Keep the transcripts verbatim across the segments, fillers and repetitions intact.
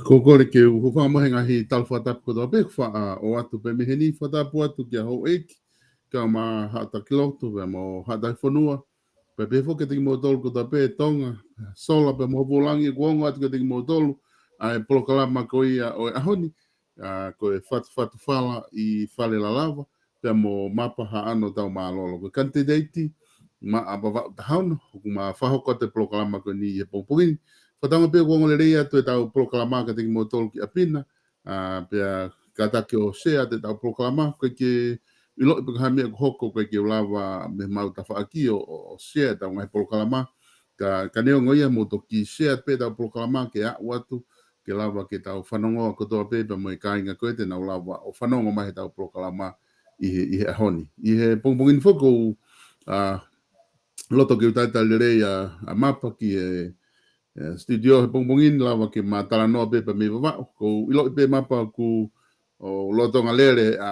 Ko e kole ke u hūfanga mo e ngaahi tala fakatapu kotoa pē, ʻoku faʻa ʻoatu pē mei heni. Fakatapu atu kia Houʻeiki, kae ʻumaʻā Haʻa Taki Lotu, pea mo Haʻa Taki Fonua, pea pehē foki kiate kimoutolu kotoa pē Tonga Solar, pea mo Hopu Langi, ʻoku ongo atu kiate kimoutolu ʻa e polokalama ko ia ʻo e ʻaho ni, ʻa, ko e Fatufatu Fala ʻi Fale Lalava, pea mo Mapa Haʻano Taumālolo. Ko e kanititeiti maʻa Vavaʻu taha ono, ʻoku ma fakahoko atu e polokalama ko eni he pongipongi ni. Fakatauange pē ʻoku ongo lelei atu ʻetau polokalama kiate kimoutolu ki ʻapi na, ʻa, pea kātaki ʻo share atu ʻetau polokalama, ʻoku ʻikai ke u ʻiloʻi pe ko e hā e meʻa ʻoku hoko, ʻoku ʻikai ke u lava mei heʻemau tafaʻaki ʻo, ʻo, ʻo share ʻetau ngaahi polokalama, ka, ka neongo ia, mou toki share pē ʻetau polokalama ke aʻu atu, ke lava ke tau fanongoa kotoa pē, pea mo e kāinga ko ē te nau lava ʻo fanongo mai heʻetau polokalama ʻi he, ʻi he ʻaho ni. ʻI he pongipongi ni foki ʻoku ou, ʻa, loto ke u talitali lelei ʻa, ʻa Mapa ki he, he studio he pongipongi ni, lava ke ma talanoa pē pea mei Vavaʻu. ʻOku ou ʻiloʻi pē Mapa ʻoku, ʻoku lolotonga lele ʻa,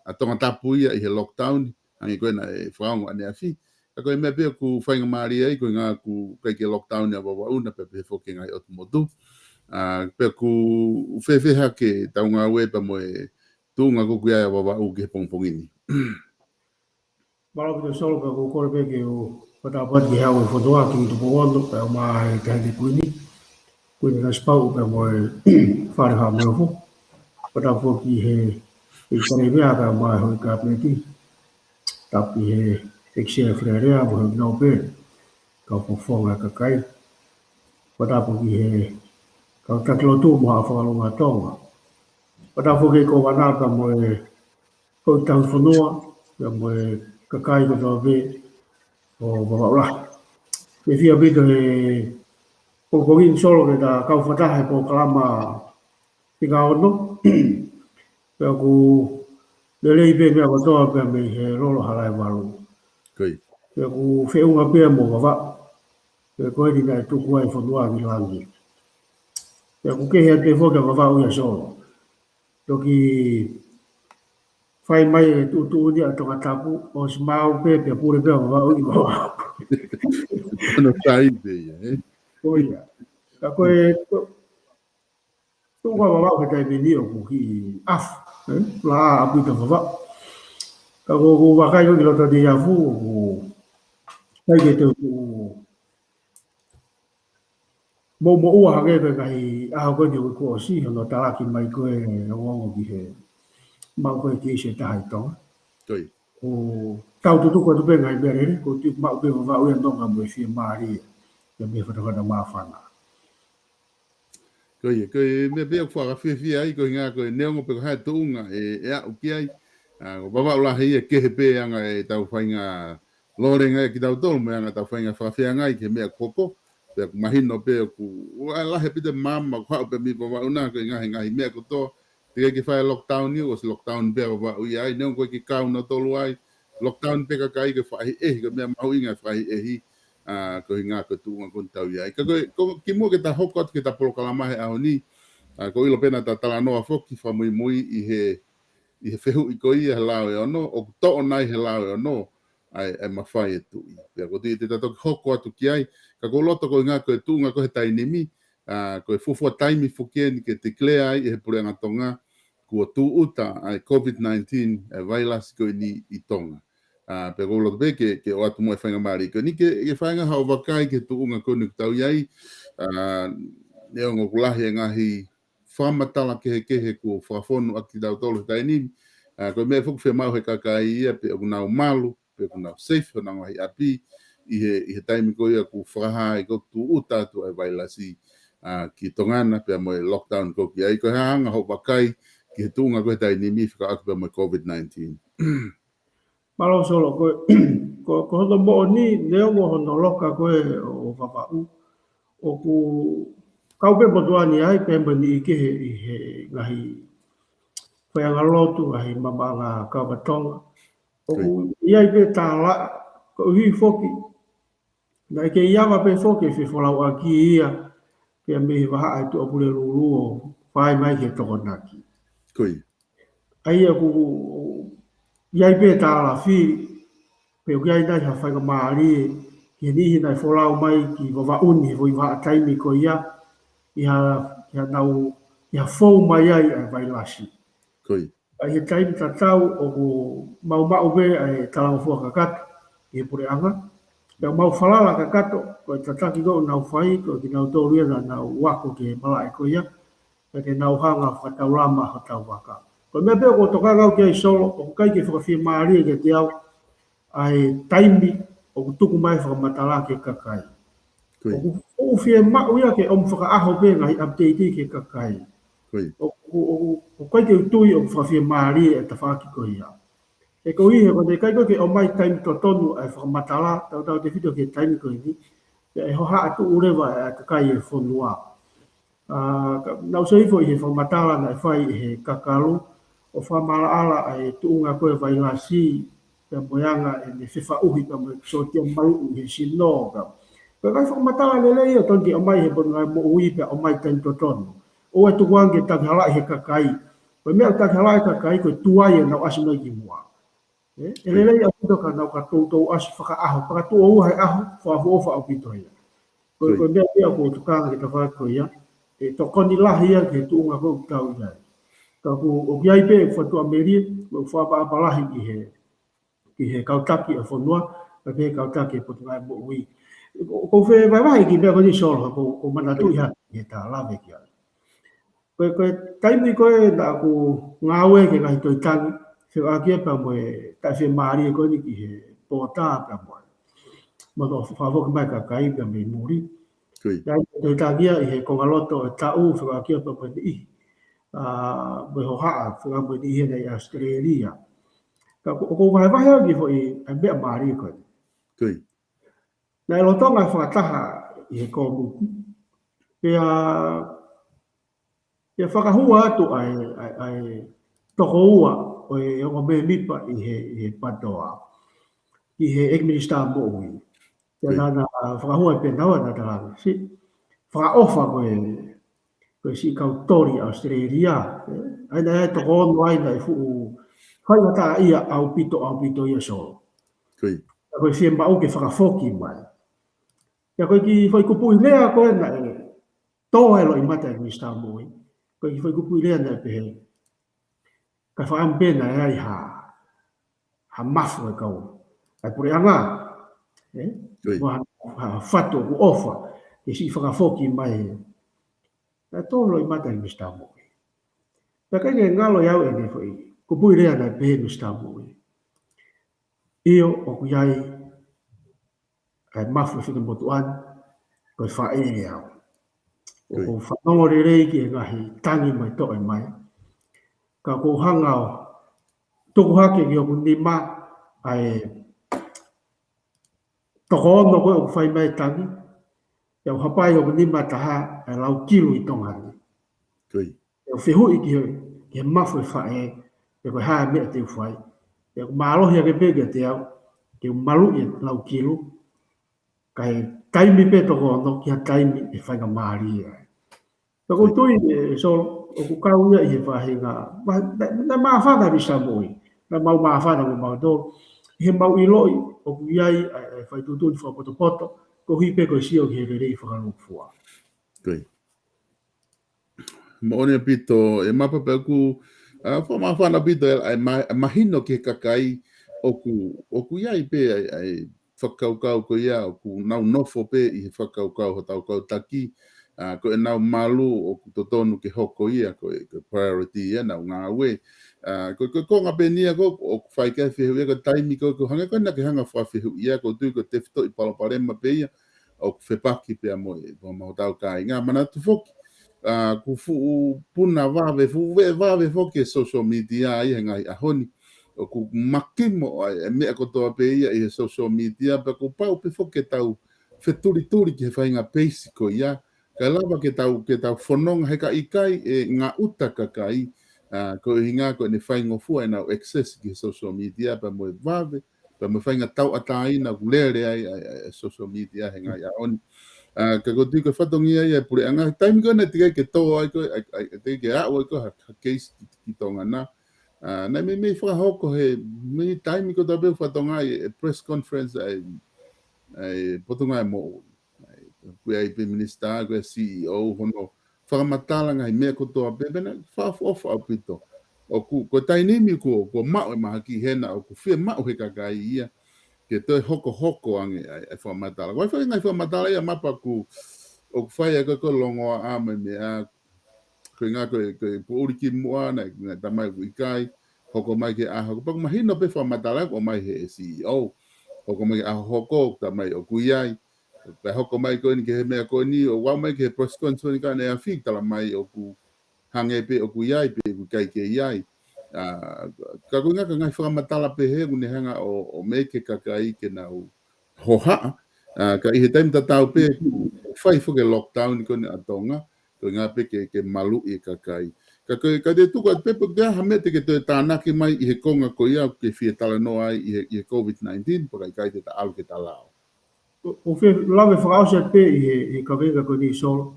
ʻa Tongatapu ia ʻi he lockdown, hangē ko ē naʻe fakaongo ʻaneafi. Ka ko e meʻa pē ʻoku faingamālie ai, ko e ʻuhinga ʻoku ʻikai ke lockdown ʻa Vavaʻu na, pea pehē foki ki he ngaahi ʻotu motu. ʻA, pea ʻoku fēfē hake ʻetau ngāue pea mo e tuʻunga ko ē ʻa Vavaʻu ki he pongipongi ni? Mālō ʻaupito Solo, pea ʻoku ou kole pē ke u fakatapu atu ki he Hau ʻo e fonua, Kingi Tupou Ono, pea mo e Taʻahine Kuini, Kuini Nanasipauʻu, pea mo e Fale Haʻa Moheofo. Fakatapu ki he ʻEiki Palēmia, pea mo e houʻeiki Kapineti. Tapu ki he ʻEiki Sea Fale Alea, mo e houʻeiki nōpele, kau fakafofonga kakai. Fakatapu ki he kau taki lotu mo e Haʻa Fakalonga Tonga. Fakatapu ki he Kōvana pea mo e houʻeiki tauhi fonua, pea mo e kakai kotoa pē ʻo Vavaʻu lahi. Fiefia ʻaupito he pongipongi ni Solo ke ta kau fakataha he polokalama fika ono. Pea ʻoku lelei pē meʻa kotoa pea mei he lolo hala ʻe valu. Ko ia. Pea ʻoku feʻunga pē ia mo Vavaʻu. Pea ko eni naʻe tuku ai e fonua ki langi. Pea ʻoku kehe atu pē foki ʻa Vavaʻu ia Solo. Toki fai mai e tuʻutuʻuni ʻa Tongatapu, ʻosi maau pē, pea pule pē ʻa Vavaʻu ʻi Vavaʻu. Hono sai pē ia, ē? Ko ia. Ka ko e, ko, tuʻu ʻa Vavaʻu he taimi ni ʻoku kiʻi afu, ē? Laʻā ʻaupito Vavaʻu. Ka ko, ko e vakai ko ē ki loto Neiafu, ʻoku ʻikai ke tau tuʻu moʻumoʻua hangē ko e ngaahi ʻaho ko eni ʻo e kuo ʻosi, hono talaki mai ko ē ʻo ongoongo ki he maʻu ko ē e keisi ʻe taha ʻi Tonga. Ko ia. ʻOku tau tutuku atu pē ngaahi meʻalele, ko e tuʻu maʻu pē Vavaʻu ia ʻo nonga mo e fiemālie, ia mei he fatafata māfana. Ko ia, ko e meʻa pē ʻoku fakafiefia ai, ko e ʻuhinga ko e neongo pe ko e hā e tuʻunga ʻe, ʻe aʻu ki ai. ʻA, ko Vavaʻu lahi ia kehe pē anga ʻetau faʻahinga lōlenga ia kitautolu, mo e anga ʻetau faʻahinga fakafeangai ki he meʻa ʻoku hoko. Pea ʻoku mahino pē ʻoku, ʻoku lahi ʻaupito e maama ʻoku haʻu pē mei Vavaʻu na, ko e ngaahi, ngaahi meʻa kotoa. Teʻeki ke fai lockdown ia, ʻosi lockdown pē ʻa Vavaʻu ia ai, neongo ʻoku ʻikai ke kau nautolu ai. Lockdown pē kakai ke fakaʻehiʻehi, ko e meʻa mahuʻinga e fakaʻehiʻehi, ʻa, ko e ʻuhinga ko e tuʻunga ko eni ʻoku tau ʻi ai. Ka ko e, ko e kimuʻa ke ta hoko atu ki heʻeta polokalama he ʻaho ni, ʻa, ʻoku ou ʻilo pē naʻa ta talanoa foki fakamuimui ʻi he, ʻi he fehuʻi ko ia he lao ʻe ono, ʻoku toʻo nai he lao ʻe ono ʻa e, ʻa e mafai e tuʻi. Pea ʻoku ou tui te ta toki hoko atu ki ai, ka ʻoku ou loto ko e ʻuhinga ko e tuʻunga ko ē he taimi ni, ʻa, ko e fuofua taimi foki eni ke declare ai ʻe he Puleʻanga Tonga kuo tūʻuta ʻa e COVID nineteen, ʻa e vailasi ko eni ʻi Tonga. ʻA, pea ʻoku ou loto pē ke, ke ʻoatu mo e faingamālie ko eni ke, ke fai ange haʻo vakai ki he tuʻunga ko eni ʻoku tau ʻi ai, ʻa, neongo ʻoku lahi e ngaahi fakamatala kehekehe kuo fakafonu ʻaki kitautolu he taimi ni. ʻA, ko e meʻa foki fiemaʻu he kakai ia pe ʻoku nau malu, pe ʻoku nau safe honau ngaahi ʻapi ʻi he, ʻi he taimi ko ia ʻoku fakahā ai ʻoku tūʻuta atu ʻa e vailasi, ʻa, ki Tonga na pea mo e lockdown ʻoku ʻi ai. Ko e hā ange haʻo vakai ki he tuʻunga ko ē he taimi ni fekauʻaki pea mo e COVID nineteen. Mālō Solo, ko, ko, ko hono moʻoni, neongo hono loka ko ē ʻo Vavaʻu, ʻoku kau pē motuʻa ni ai, pea mo e niʻihi kehe ʻi he ngaahi faiʻanga lotu, ngaahi maamaʻanga kava Tonga. ʻOku ʻi ai pē tālaʻa, koeʻuhi foki naʻe kei ava pē foki e fefolauʻaki ia, pea mei he vahaʻa ʻo e Tuʻapulelulu ʻo fai mai ki he Tokonaki. Ko ia. ʻA ia ʻoku ʻi ai pē tālaʻa fili, pe ʻoku ʻi ai nai ha faingamālie ki he niʻihi naʻe folau mai ki Vavaʻu ni he foʻi vahaʻa taimi ko ia, ʻi ha, ʻi haʻanau, ʻi ha fou mai ai ʻa e vailasi. Ko ia. ʻA ia he taimi tatau ʻoku mau maʻu pē ʻa e talangofua kakato ʻi he puleʻanga. Pea mau falala kakato, ko e tataki ko ē ʻoku nau fai, ko kinautolu ia naʻa nau ako ki he malaʻe ko ia, pea ke nau hanga ʻo fakataulama hotau vaka. Ko e meʻa pē ʻoku ou tokanga au ki ai Solo, ʻoku ʻikai ke fakafiemālie kiate au ʻa e taimi ʻoku tuku mai fakamatala ki he kakai. Ko ia. ʻOku, ʻoku fiemaʻu ia ke ʻomi fakaʻaho pē ngaahi update ki he kakai. Ko ia. ʻOku, ʻoku, ʻoku ʻikai ke u tui ʻoku fakafiemālie e tafaʻaki ko ia. He koeʻuhi he ko ʻene ʻikai ko ē ke ʻomai taimi totonu ʻa e fakamatala, tautautefito ki he taimi ko eni, pea ʻe hohaʻa tuʻu leva ʻa e kakai e fonua. ʻA, ka, naʻa ku sio hifo ʻi he fakamatala naʻe fai ʻe he kakalu, ʻo fakamaʻalaʻala ʻa e tuʻunga ko ē vailasi, pea mo e anga ʻene fefaʻuhi pea mo e sōtia maiʻu ʻi he sino, ka. Ko e ngaahi fakamatala lelei ia ʻoku totonu ke ʻomai he Potungāue Moʻui pea ʻomai taimi totonu. ʻOua ʻe tuku ange ke takihalaʻi he kakai. Ko e meʻa ʻoku takihalaʻi e kakai, ko e tuai ʻenau ʻasi mai ki muʻa. ʻE, ʻe lelei ʻaupito ka nau ka toutou ʻasi fakaʻaho, fakatuʻo ua he ʻaho, fakaʻofoʻofa ʻaupito ia. Ko, ko e meʻa ia ʻoku ou tokanga ki he tafaʻaki ko ia, ʻe tokoni lahi ia ki he tuʻunga ko ē ʻoku tau ʻi ai. Ka ʻoku, ʻoku ʻi ai pē ʻeku fatuʻamelie, mo ʻeku fakaʻapaʻapa lahi ki he ki he kau taki ʻo e fonua, pea ki he kau taki ʻo e Potungāue Moʻui. ʻOku ou fevahevahe ki he meʻa ko eni Solo, ʻoku ou, ʻoku ou manatuʻi ha, he ta lave ki ai. Ko e, ko e taimi ko ē naʻa ku ngāue ki he ngaahi toitangi, fekauʻaki pea mo e taʻefiemālie ko eni ki he pōtā pea mo e. Mo e fakafoki mai e kakai pea mei muli. Ko ia. Naʻe toitangi ia ʻi he kongaloto ʻo e taʻu fekauʻaki pea mo e niʻihi. ʻA, mo e hohaʻa, fekauʻaki mo e niʻihi ʻi ʻAositelēlia. Ka ʻoku, ʻoku ou vahevahe au ki he foʻi, ʻa e meʻa mālie ko ē. Ko ia. Naʻe lolotonga e fakataha ʻi he kōmiti. Pea, pea fakahua atu ʻa e, ʻa e, ʻa e toko ua ʻo e ongo mēmipa ʻi he, ʻi he PATOA. ʻI he ʻEiki Minisitā Moʻui. Pea naʻa, naʻa fakahua ʻe Pēnaua naʻa tala. Siʻi fakaʻofa ko e, ko e siʻi kau toli ʻAositelēlia. ʻA ia naʻe toko ono ai naʻe fuʻu faingataʻaʻia ʻaupito, ʻaupito ia Solo. Ko ia. Ka ko e fiemaʻu ke fakafoki mai. Pea ko e kiʻi foʻi kupuʻi lea ko ē naʻe tō ai e loʻimata ʻa e Minisitā Moʻui. Ko e kiʻi foʻi kupuʻi lea naʻe pehē. Ka fakaʻamu pē naʻe ʻi ai ha, ha mafu e kau. ʻA e puleʻanga. ʻE? Ko ia. Mo ha, ha fatu ʻoku ʻofa. Ke siʻi fakafoki mai. Naʻe tō e loʻimata ʻa e Minisitā Moʻui. Pea ʻikai ke ngalo ʻiate au ʻene foʻi kupuʻi lea naʻe pehē ʻe he Minisitā Moʻui. ʻIo, ʻoku ʻi ai ʻa e mafu ʻo e fika motuʻa ni, ko e faʻē au. ʻOku ou fanongo lelei ki he ngaahi tangi mai toʻo mai. Ka ʻoku ou hanga ʻo tuku hake ki hoku nima ʻa e toko ono ko ē ʻoku fai mai e tangi, pea u hapai hoku nima taha ʻa e lau kilu ʻi Tonga ni. Ko ia. ʻE u fehuʻi ki he, ki he mafu ʻo e faʻē, pe ko e hā e meʻa te u fai. ʻE u mālohi ake pē kiate au, ke u maluʻi e lau kilu, ka ʻi he taimi pē toko ono, ki ha taimi ʻe faingamālie ai. Ka ʻoku ou tui ʻe Solo, ʻoku kau ia ʻi he faʻahinga, ma-, naʻe, naʻe māfana ʻa e Minisitā Moʻui, naʻa mau māfana mo mautolu, ʻi heʻemau ʻiloʻi, ʻoku ʻi ai, ʻa e, ʻa e fai tuʻutuʻuni fakapotopoto, koeʻuhi pē ko e sio ki he lelei fakalūkufua. Ko ia. Moʻoni ʻaupito, ʻe Mapa pea ʻoku, ʻa, fakamāfana ʻaupito, ʻa e, ʻa e ma-, ʻa e mahino ki he kakai ʻoku, ʻoku ʻi ai pē, ʻa e, ʻa e fakakaukau ko ia, ʻoku nau nofo pē ʻi he fakakaukau hotau kau taki, ʻa, ko ʻenau malu ʻoku totonu ke hoko ia, ko e, ko e priority ia, ʻenau ngāue. ʻA, ko, ko e konga pē eni ia ko, ʻoku fai ki ai e fehuʻi ia, ko e taimi ko, ko e hangē ko ena ke hanga ʻo fakafehuʻi ia, ʻoku ou tui ko e tefitoʻi palopalema pē ia, ʻoku fepaki pea mo e, pea mo hotau kāinga. Manatu foki, ʻa, ʻoku fuʻu puna vave, fuʻu veʻe vave foki e social media ʻi he ngaahi ʻaho ni. ʻOku makimo ʻa e meʻa kotoa pē ia ʻi he social media, pea kuo pau pē foki ke tau fetulituli ki he faʻahinga peisi ko ia. Kae lava ke tau, ke tau fononga he ka ʻikai ʻe ngaʻuta kakai, ʻa, ko e ʻuhinga ko ʻene faingofua ʻenau access ki he social media, pea mo e vave, pea mo e faʻahinga tauʻatāina ʻoku lele ai ʻa e, ʻa e, ʻa e social media he ngaahi ʻaho ni. ʻA, ka ʻoku ou tui ko e fatongia ia ʻa e puleʻanga, taimi ko ē naʻe teʻeki ai ke tō ai ko ē, ʻa e, ʻa e, teʻeki ai ke aʻu ai ko ē ha, ha case ki, ki Tonga na. ʻA, naʻe meimei fakahoko he, mei taimi kotoa pē ʻoku fatongia ai e press conference ʻa e, ʻa e Potungāue Moʻui. ʻA e, ko e ʻai pē minisitā, ko e C E O, hono fakamatala ngaahi meʻa kotoa pē, pea naʻe fakaʻofoʻofa ʻaupito. ʻOku, ko e taimi ni kuo, kuo maʻu e mahaki hena, ʻoku fiemaʻu he kakai ia, ke toe hokohoko ange ʻa e, ʻa e fakamatala. Ko e faʻahinga fakamatala ia Mapa ʻoku, ʻoku fai ai ko e, ko e longoaʻa mo e meʻa, ko e ʻuhinga ko e, ko e poʻuli kimuʻa, naʻe, naʻe talamai ʻoku ʻikai, hoko mai ki he ʻaho ko ē. Pea ʻoku mahino pē fakamatala ʻoku ʻomai he C E O. Hoko mai ki he ʻaho hoko, talamai ʻoku ʻi ai. Pea hoko mai ko eni ki he meʻa ko eni, ʻo aʻu mai ki he press conference ko eni ʻaneafi, talamai ʻoku hangē pē ʻoku ʻi ai, pe ʻoku ʻikai ke ʻi ai. ʻA, ka ko e ʻuhinga ko e ngaahi fakamatala pehē, ʻoku ne hanga ʻo, ʻo meʻa ki he kakai ke nau hohaʻa. ʻA, ka ʻi he taimi tatau pē, fai foki e lockdown ko eni ʻa Tonga, ko e ʻuhinga pē ke, ke maluʻi e kakai. Ka ko e, ka te u tuku atu pē pe ʻoku ʻi ai ha meʻa te ke toe tānaki mai ʻi he konga ko ia, ke fie talanoa ai ʻi he, ʻi he COVID nineteen, pe ʻikai te ta ʻalu ke ta lau. ʻOku ou fie lave fakaʻosi atu pē ʻi he, ʻi he kaveinga ko eni Solo.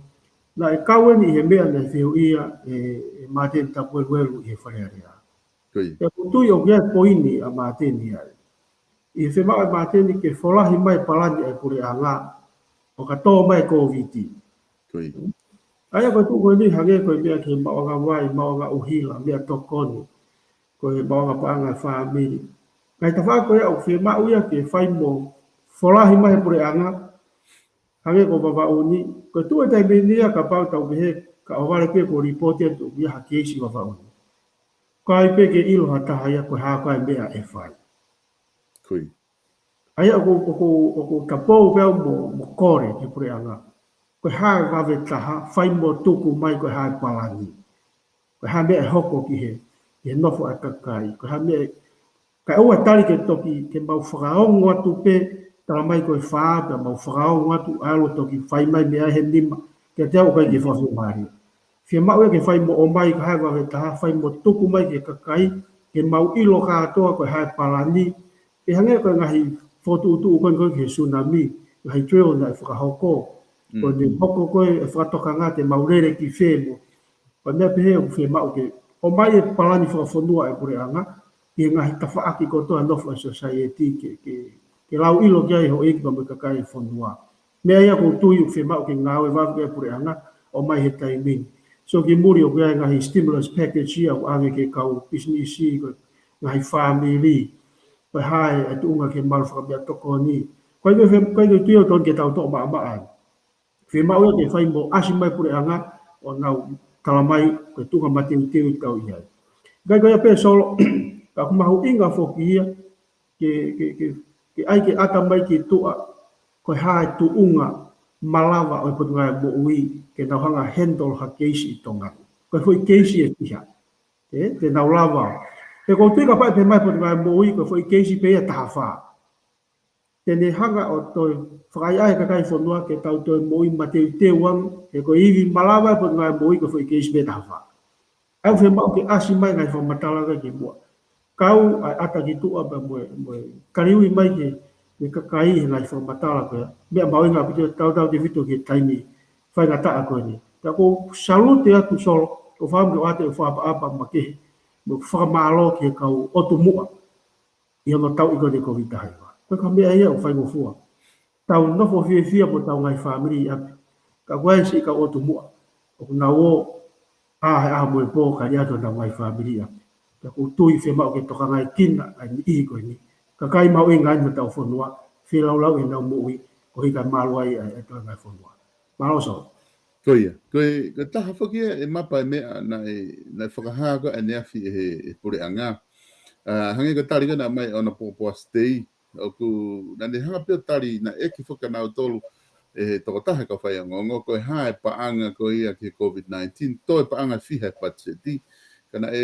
Naʻe kau eni ʻi he meʻa naʻe fehuʻia ʻe, ʻe Māteni Tapueluelu ʻi he Fale Alea. Ko ia. Pea ʻoku ou tui ʻoku ʻi ai e poini ʻa Māteni ai. ʻI he fiemaʻu ʻe Māteni ke folahi mai e palani ʻa e puleʻanga, ʻo ka tō mai e Kōviti. Ko ia. ʻA ia ko e tuʻu ko eni hangē ko e meʻa ki he maʻuʻanga vai, maʻuʻanga ʻuhila, meʻatokoni, ko e maʻuʻanga paʻanga e fāmili. Ngaahi tafaʻaki ko ia ʻoku fiemaʻu ia ke fai mo folahi mai he puleʻanga, hangē ko Vavaʻu ni, ko e tuʻu e taimi ni ia kapau tau pehē ka ʻohovale pē ko e lipooti atu ʻoku ʻi ai ha keisi Vavaʻu ni. Ko ai pē ke ʻilo ha taha ia ko e hā ko ā e meʻa ʻe fai. Ko ia. ʻA ia ʻoku, ʻoku, ʻoku tapou pē au mo, mo kole ki he puleʻanga. Ko e hā e vave taha, fai mo tuku mai ko e hā e palani. Ko e hā e meʻa ʻe hoko ki he, ki he nofo ʻa e kakai. Ko e hā e meʻa, kae ʻoua tali ke toki, ke mau fakaongo atu pē, tala mai ko e fā, pea mau fakaongo atu, ʻalu toki fai mai meʻa he nima, kiate au ʻoku ʻikai ke fakafiemālie. Fiemaʻu ia ke fai mo ʻomai ko e hā e vave taha, fai mo tuku mai ki he kakai, ke mau ʻilo kātoa ko e hā e palani, ʻe hangē ko e ngaahi fokotuʻutuʻu ko eni ko ē ki he tsunami, ngaahi drill naʻe fakahoko. Mm. Ko ʻene hoko ko ē e fakatokanga te mau lele ki fē mo. Ko e meʻa pehē ʻoku fiemaʻu ke ʻomai e palani fakafonua e puleʻanga, ki he ngaahi tafaʻaki kotoa nofo e society ke, ke, ke lauʻilo ki ai houʻeiki pea mo e kakai e fonua. Meʻa ia ʻoku ou tui ʻoku fiemaʻu ke ngāue vave e puleʻanga ʻo ʻomai he taimi ni. So ki muli ʻoku ʻi ai e ngaahi stimulus package ia ʻoku ʻoange ki he kau pisinisi, ko e ngaahi fāmili. Ko e hā e tuʻunga ke malu fakameʻatokoni. Ko e, ko e, ko e tui ʻoku totonu ke tau toʻo maʻamaʻa ai. Fiemaʻu ia ke fai mo ʻasi mai puleʻanga ʻo nau tala mai ko e tuʻunga mateuteu ʻoku tau ʻi ai. ʻIkai ko ia pē Solo, ka ʻoku mahuʻinga foki ia, ke, ke, ke, ke ʻai ke ʻata mai ki tuʻa, ko e hā e tuʻunga malava ʻo e Potungāue Moʻui, ke nau hanga handle ha keisi ʻi Tonga. Ko e foʻi keisi ʻe fiha. Ē, te nau lava. He ʻoku ou tui kapau ʻe pehē mai Potungāue Moʻui, ko e foʻi keisi pē ia ʻe taha fā. Te ne hanga ʻo toe fakaʻaiʻai e kakai e fonua ke tau toe moʻui mateuteu ange, he ko e ivi malava e Potungāue Moʻui ko e foʻi keisi pē ʻe taha fā. ʻOku fiemaʻu ke ʻasi mai ngaahi fakamatala ki muʻa. Kau ʻa e ʻata ki tuʻa pea mo e, mo e kaliui mai ke, ke kakai he ngaahi fakamatala ko ia. Meʻa mahuʻinga ʻaupito, tautautefito ki he taimi faingataʻa ko eni. Pea ʻoku ou salute atu Solo, ʻoku ou fakaʻamu ke ʻoatu e fakaʻapaʻapa makehe, mo e fakamālō ki he kau ʻotu muʻa ʻi hono tauʻi ko eni e Kōviti taha hiva. Ko e ka meʻa ia ʻoku faingofua. Tau nofo fiefia mo hotau ngaahi fāmili ʻi ʻapi. Ka ko e siʻi kau ʻotu muʻa ʻoku nau ō ʻaho he ʻaho mo e pō kae ʻikai ke ʻi ai honau ngaahi fāmili ʻi ʻapi. Pea ʻoku ou tui fiemaʻu ke tokangaekina ʻa e niʻihi ko eni. Kakai mahuʻinga ʻeni hotau fonua, feilaulau ʻenau moʻui, koeʻuhi kae malu ai ʻa e, ʻa e toenga e fonua. Mālō Solo. Ko ia, ko e, ko e taha foki ia e mapa e meʻa naʻe, naʻe fakahā ko ē ʻaneafi ʻe he, ʻe he puleʻanga. ʻA, hangē ko e tali ko ē naʻe ʻomai ʻe Honourable Poasi Tei, ʻoku, naʻa ne hanga pē ʻo tali naʻe ʻeke foki kia nautolu ʻe he tokotaha kau faiongoongo, ko e hā e paʻanga ko ia ki he Kōviti nineteen, toe paʻanga fiha e patiseti, ka naʻe,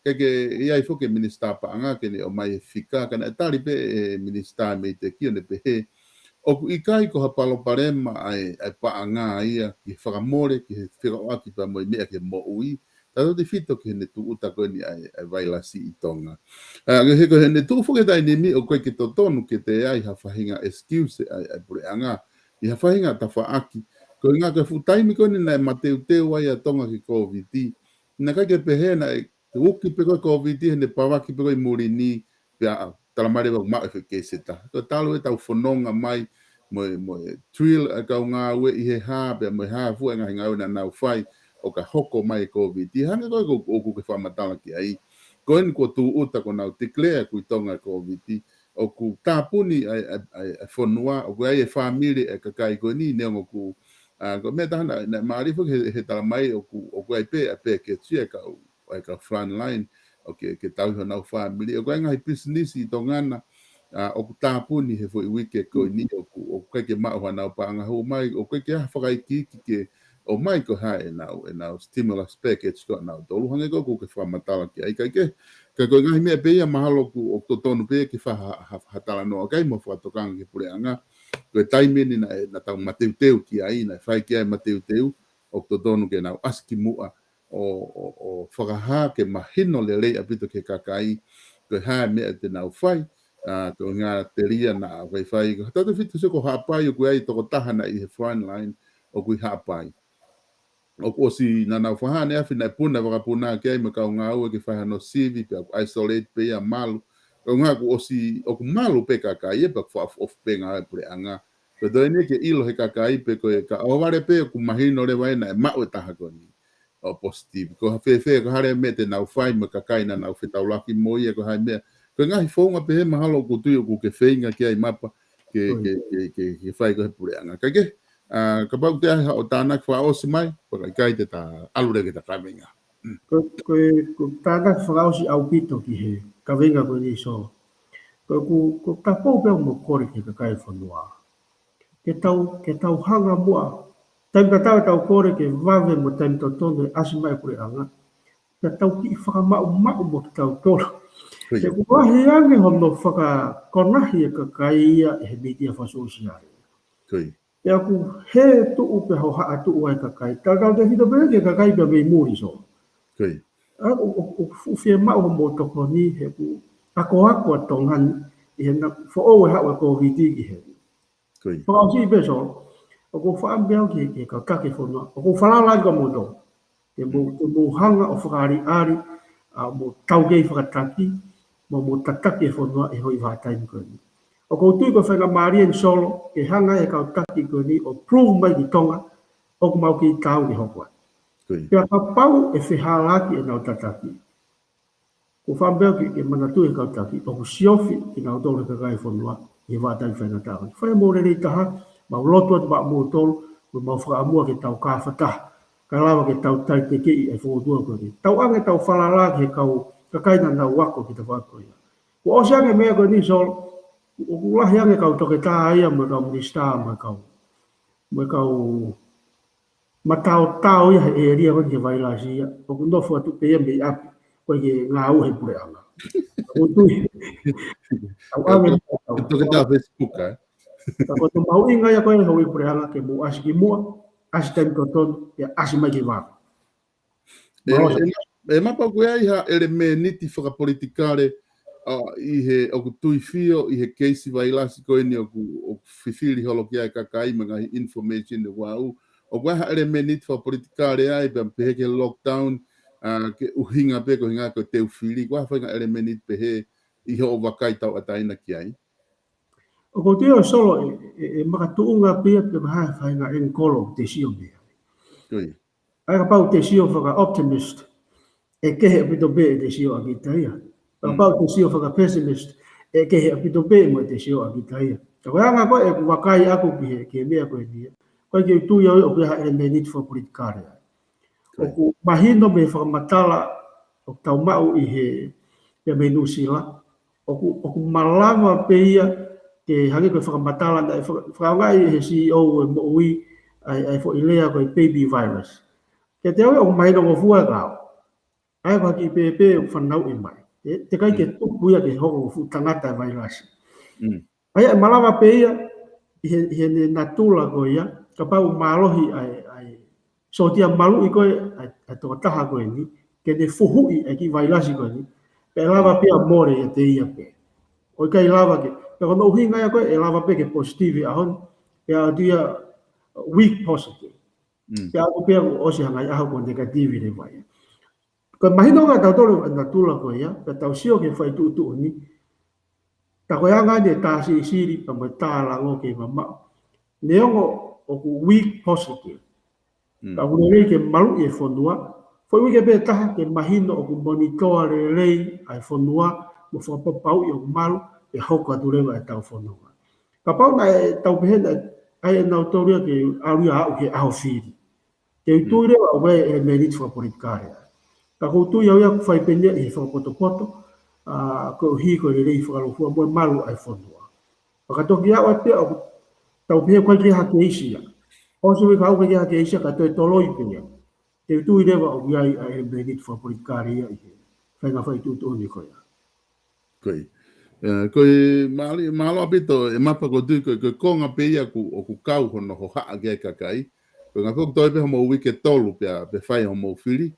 ʻikai ke ʻi ai foki e Minisitā Paʻanga ke ne ʻomai e fika, ka naʻe tali pē ʻe he Minisitā mei he ʻEiki ʻo ne pehē, ʻoku ʻikai ko ha palopalema ʻa e, ʻa e paʻanga ia ki he fakamole, ki he fekauʻaki pea mo e meʻa ki he moʻui, tautautefito ki heʻene tūʻuta ko eni ʻa e, ʻa e vailasi ʻi Tonga. ʻA, he ko ʻene tuʻu foki he taimi ni ʻoku ʻikai ke totonu ke toe ʻi ai ha faʻahinga excuse ʻa e, ʻa e puleʻanga ʻi ha faʻahinga tafaʻaki. Koeʻuhi ko e fuʻu taimi ko eni naʻe mateuteu ai ʻa Tonga ki he Kōviti. Naʻe ʻikai ke pehē naʻe uki pē ko ē Kōviti heʻene pavaki pē ko ē ʻi muli ni, pea tala mai leva ʻoku maʻu e foʻi keisi ʻe taha. Ko e talu ʻetau fononga mai mo e, mo e drill ʻa e kau ngāue ʻi he hā, pea mo e hā fua e ngaahi ngāue naʻa nau fai ʻo ka hoko mai e Kōviti. Hangē ko ē ʻoku, ʻoku ke fakamatala ki ai. Ko eni kuo tūʻuta kuo nau declare ʻoku ʻi Tonga e Kōviti, ʻoku tāpuni ʻa e, ʻa e, ʻa e, ʻa e fonua, ʻoku ʻi ai e fāmili ʻa e kakai ko eni, neongo ʻoku, ʻa, ko e meʻa taha naʻe, naʻe mālie foki he, he tala mai ʻoku, ʻoku ʻi ai pē ʻa e package ia ʻa e kau ʻa e kau frontline, ʻo ke, ke tauhi honau fāmili. ʻOku ʻi ai e ngaahi pisinisi ʻi Tonga na, ʻa, ʻoku tāpuni he foʻi uike ko eni, ʻoku, ʻoku ʻikai ke maʻu hanau paʻanga hū mai, ʻoku ʻikai ke ʻi ai ha fakaikiiki ke ʻomai ko e hā ʻenau, ʻenau stimulus package ko ē ʻanautolu, hangē ko ē ʻoku ke fakamatala ki ai, kae kehe, ka ko e ngaahi meʻa pē ia mahalo ʻoku, ʻoku totonu pē ke fai ha, ha, ha talanoa ki ai mo fakatokanga ki he puleʻanga, ko e taimi eni naʻe, naʻa tau mateuteu ki ai, naʻe fai ki ai e mateuteu, ʻoku totonu ke nau ʻasi ki muʻa, ʻo, ʻo, ʻo fakahā ke mahino lelei ʻaupito ki he kakai, ko e hā e meʻa te nau fai, ʻa, ko e ngaahi telia naʻa faifai, ko e tautautefito sio ko Haʻapai ʻoku ʻi ai e tokotaha naʻe ʻi he frontline, ʻoku ʻi Haʻapai. ʻOku ʻosi naʻa nau fakahā ʻaneafi naʻe puna, vakapuna ki ai mo e kau ngāue ke fai hano sivi, pea ʻoku isolate pē ia malu. Ko e ʻuhinga ʻoku ʻosi, ʻoku malu pē kakai, ʻe pea ʻoku fakaʻofoʻofa pē ngāue puleʻanga. Ko e toe eni ke ʻilo he kakai pē ko e ka ʻohovale pē ʻoku mahino leva ʻe naʻe maʻu e taha ko eni ʻo positive. Ko ha fēfē, ko e hā leva e meʻa te nau fai mo e kakai naʻa nau fetaulaki mo ia, ko e hā e meʻa Ko e ngaahi founga pehē mahalo ʻoku ou tui ʻoku ke feinga ki ai Mapa ke, ke, ke, ke, ke fai ko e puleʻanga. Kae kehe, ʻa, kapau te ʻai haʻo tānaki fakaʻosi mai, pea ka ʻikai te ta ʻalu leva ki he ta kaveinga. Ko, ko e, ko e tānaki fakaʻosi ʻaupito ki he kaveinga ko eni Solo. Ko, ko, ko e kapau pē ʻoku mou kole ki he kakai e fonua ke tau, ke tau hanga muʻa. Taimi tatau ʻetau kole ke vave mo e taimi totonu e ʻasi mai e puleʻanga, ke tau kiʻi fakamaʻumaʻu mo kitautolu. Ko ia. He ʻoku lahi ange hono fakakonahi e kakai ia ʻe he mītia fakasōsiale. Ko ia. Pea ʻoku hē tuʻu pea hohaʻa tuʻu ai e kakai. Tautautefito pē ki he kakai pē mei muli, Solo. Ko ia. ʻA, ʻo, ʻo, ʻoku fuʻu fiemaʻu hoʻomou tokoni he ʻoku akoako ʻa Tonga ni ʻi heʻena foʻou e haʻu e Kōviti ki heni. Ko ia. Fakaʻosi pē, Solo, ʻoku ou fakaʻamu pē au ki he, ki he kau taki e fonua. ʻOku ou falala atu kia moutolu ke mou, ke mou hanga ʻo fakaʻaliʻali, ʻa, mo taukei fakataki, mo, mo tataki e fonua ʻi he vahaʻa taimi ko eni. ʻOku ou tui ko e faingamālie eni, Solo, ke hanga ʻe he kau taki ko eni ʻo prove mai ki Tonga ʻoku mau kei taau ke hoko atu. Ko ia. Pea kapau ʻe fehālaaki ʻenau tataki, ʻoku ou fakaʻamu pē au ke, ke manatuʻi e kau taki ʻoku siofi kinautolu ʻe he kakai e fonua ʻi he vahaʻa taimi faingataʻa. Fai hoʻomou lelei taha, mau lotu atu maʻamoutolu, mo mau fakaʻamua ke tau kāfataha, kae lava ke tau talitekeʻi e fokotuʻu ko eni. Tauange ʻetau falala ki he kau kakai naʻa nau ako ki he tafaʻaki ko ia. Kuo ʻosi ange e meʻa ko eni, Solo, ʻoku lahi ange e kau toketā ia mo e kau minisitā mo e kau, mo e kau mataotao ia he ʻēlia ko eni ki he vailasi ia. ʻOku nofo atu pē ia mei ʻapi, ʻoku ʻikai ke ngāue he puleʻanga. ʻOku ou tui. Tauange e meʻa ko eni. Toketā Facebook, ē? Ka ko e mahuʻinga ia ko ē houʻeiki puleʻanga ke mou ʻasi ki muʻa, ʻasi taimi totonu, pea ʻasi mai ki vave. ʻE, ʻe, ʻe Mapa, ʻoku ʻi ai ha ʻelemēniti fakapolitikale, ʻa, ʻi he ʻoku tuifio ʻi he keisi vailasi ko eni ʻoku, ʻoku fifili holo ki ai e kakai mo e ngaahi information ʻoku aʻu. ʻOku ʻi ai ha ʻelemēniti fakapolitikale ai, pea pehē ki he lockdown, ʻa, ke ʻuhinga pē ko e ʻuhinga ko e teu fili, ʻoku ʻi ai ha faʻahinga ʻelemēniti pehē ʻi hoʻo vakai tauʻatāina ki ai? ʻOku ou tui ʻe Solo ʻe, ʻe, ʻe makatuʻunga pē ia pe ko e hā e faʻahinga angle ʻoku te sio mei ai. Ko ia. ʻA ia kapau te sio faka-optimist, ʻe kehe ʻaupito pē ʻete sio ʻa kita ia. Kapau te sio faka-pessimist, ʻe kehe ʻaupito pē mo ʻete sio ʻa kita ia. Ka ko e anga ko ē ʻeku vakai ʻaku ki he, ki he meʻa ko eni ia, ʻoku ʻikai ke u tui au ʻoku ʻi ai ha ʻelemēniti fakapolitikale ai. Ko ia. ʻOku mahino mei he fakamatala ʻoku tau maʻu ʻi he, pea mei Nuʻusila, ʻoku, ʻoku malava pē ia ke hangē ko e fakamatala naʻe faka-, fakaʻaongaʻi ʻe he C E O e moʻui ʻa e, ʻa e foʻi lea ko e baby virus. Kiate au ia ʻoku mahinongofua e kau. ʻA ia ko e kiʻi pēpē ʻoku fanauʻi mai. ʻE, teʻeki ai ke tupu ia ke hoko ko e fuʻu tangata e vailasi. ʻA ia ʻe malava pē ia ʻi he, ʻi heʻene natula ko ia, kapau ʻoku mālohi ʻa e, ʻa e sōtia maluʻi ko ē ʻa e, ʻa e tokotaha ko eni, ke ne fuhuʻi e kiʻi vailasi ko eni, pea ʻe lava pē ia ʻo mole ʻiate ia pē. ʻOku ʻikai lava ke, pea ko hono ʻuhinga ia ko ē, ʻe lava pē ke positive he ʻaho ni, pea ʻalu ia weak positive. Pea ʻalu pē ia ʻo ʻosi ha ngaahi ʻaho kuo negative leva ia. Ko e mahino kiate kitautolu e natula ko ia, pea tau sio ki he fai tuʻutuʻuni, tā ko e anga eni e tā silisili pea mo e tā lango kei mamaʻo. Neongo ʻoku weak positive, ka ʻoku lelei ke maluʻi e fonua. Foʻi uike pē ʻe taha ke mahino ʻoku monitor lelei ʻa e fonua, mo fakapapauʻi ʻoku malu, pea hoko atu leva ʻetau fononga. Kapau naʻe tau pehē naʻe ʻai ʻe nautolu ia ke ʻalu ia ʻo aʻu ki he ʻaho fili, te u tui leva ʻoku ʻi ai e ʻelemēniti fakapolitikale. Ka ʻoku ou tui au ia ʻoku fai pē ia ʻi he fakapotopoto, ʻa, koeʻuhi ko e lelei fakalūkufua mo e malu ʻa e fonua. Pea ka toki aʻu ai pē ia ʻoku tau pehē ʻoku ʻikai ke ʻi ai ha keisi ia. ʻOsi e uike ʻoku ʻikai ke ʻi ai ha keisi ia ka toe toloi pē ia, te u tui leva ʻoku ʻi ai ʻa e ʻelemēniti fakapolitikale ia ʻi he faʻahinga fai tuʻutuʻuni ko ia. Ko ia. ʻE, ko e mālie, mālō ʻaupito e Mapa, ʻoku ou tui ko e, ko e konga pē ia ʻoku, ʻoku kau hono hohaʻa ki ai e kakai. Ko e ʻuhinga pē ʻoku toe pē hoʻomou uike ʻe tolu pea, pea fai hoʻomou fili.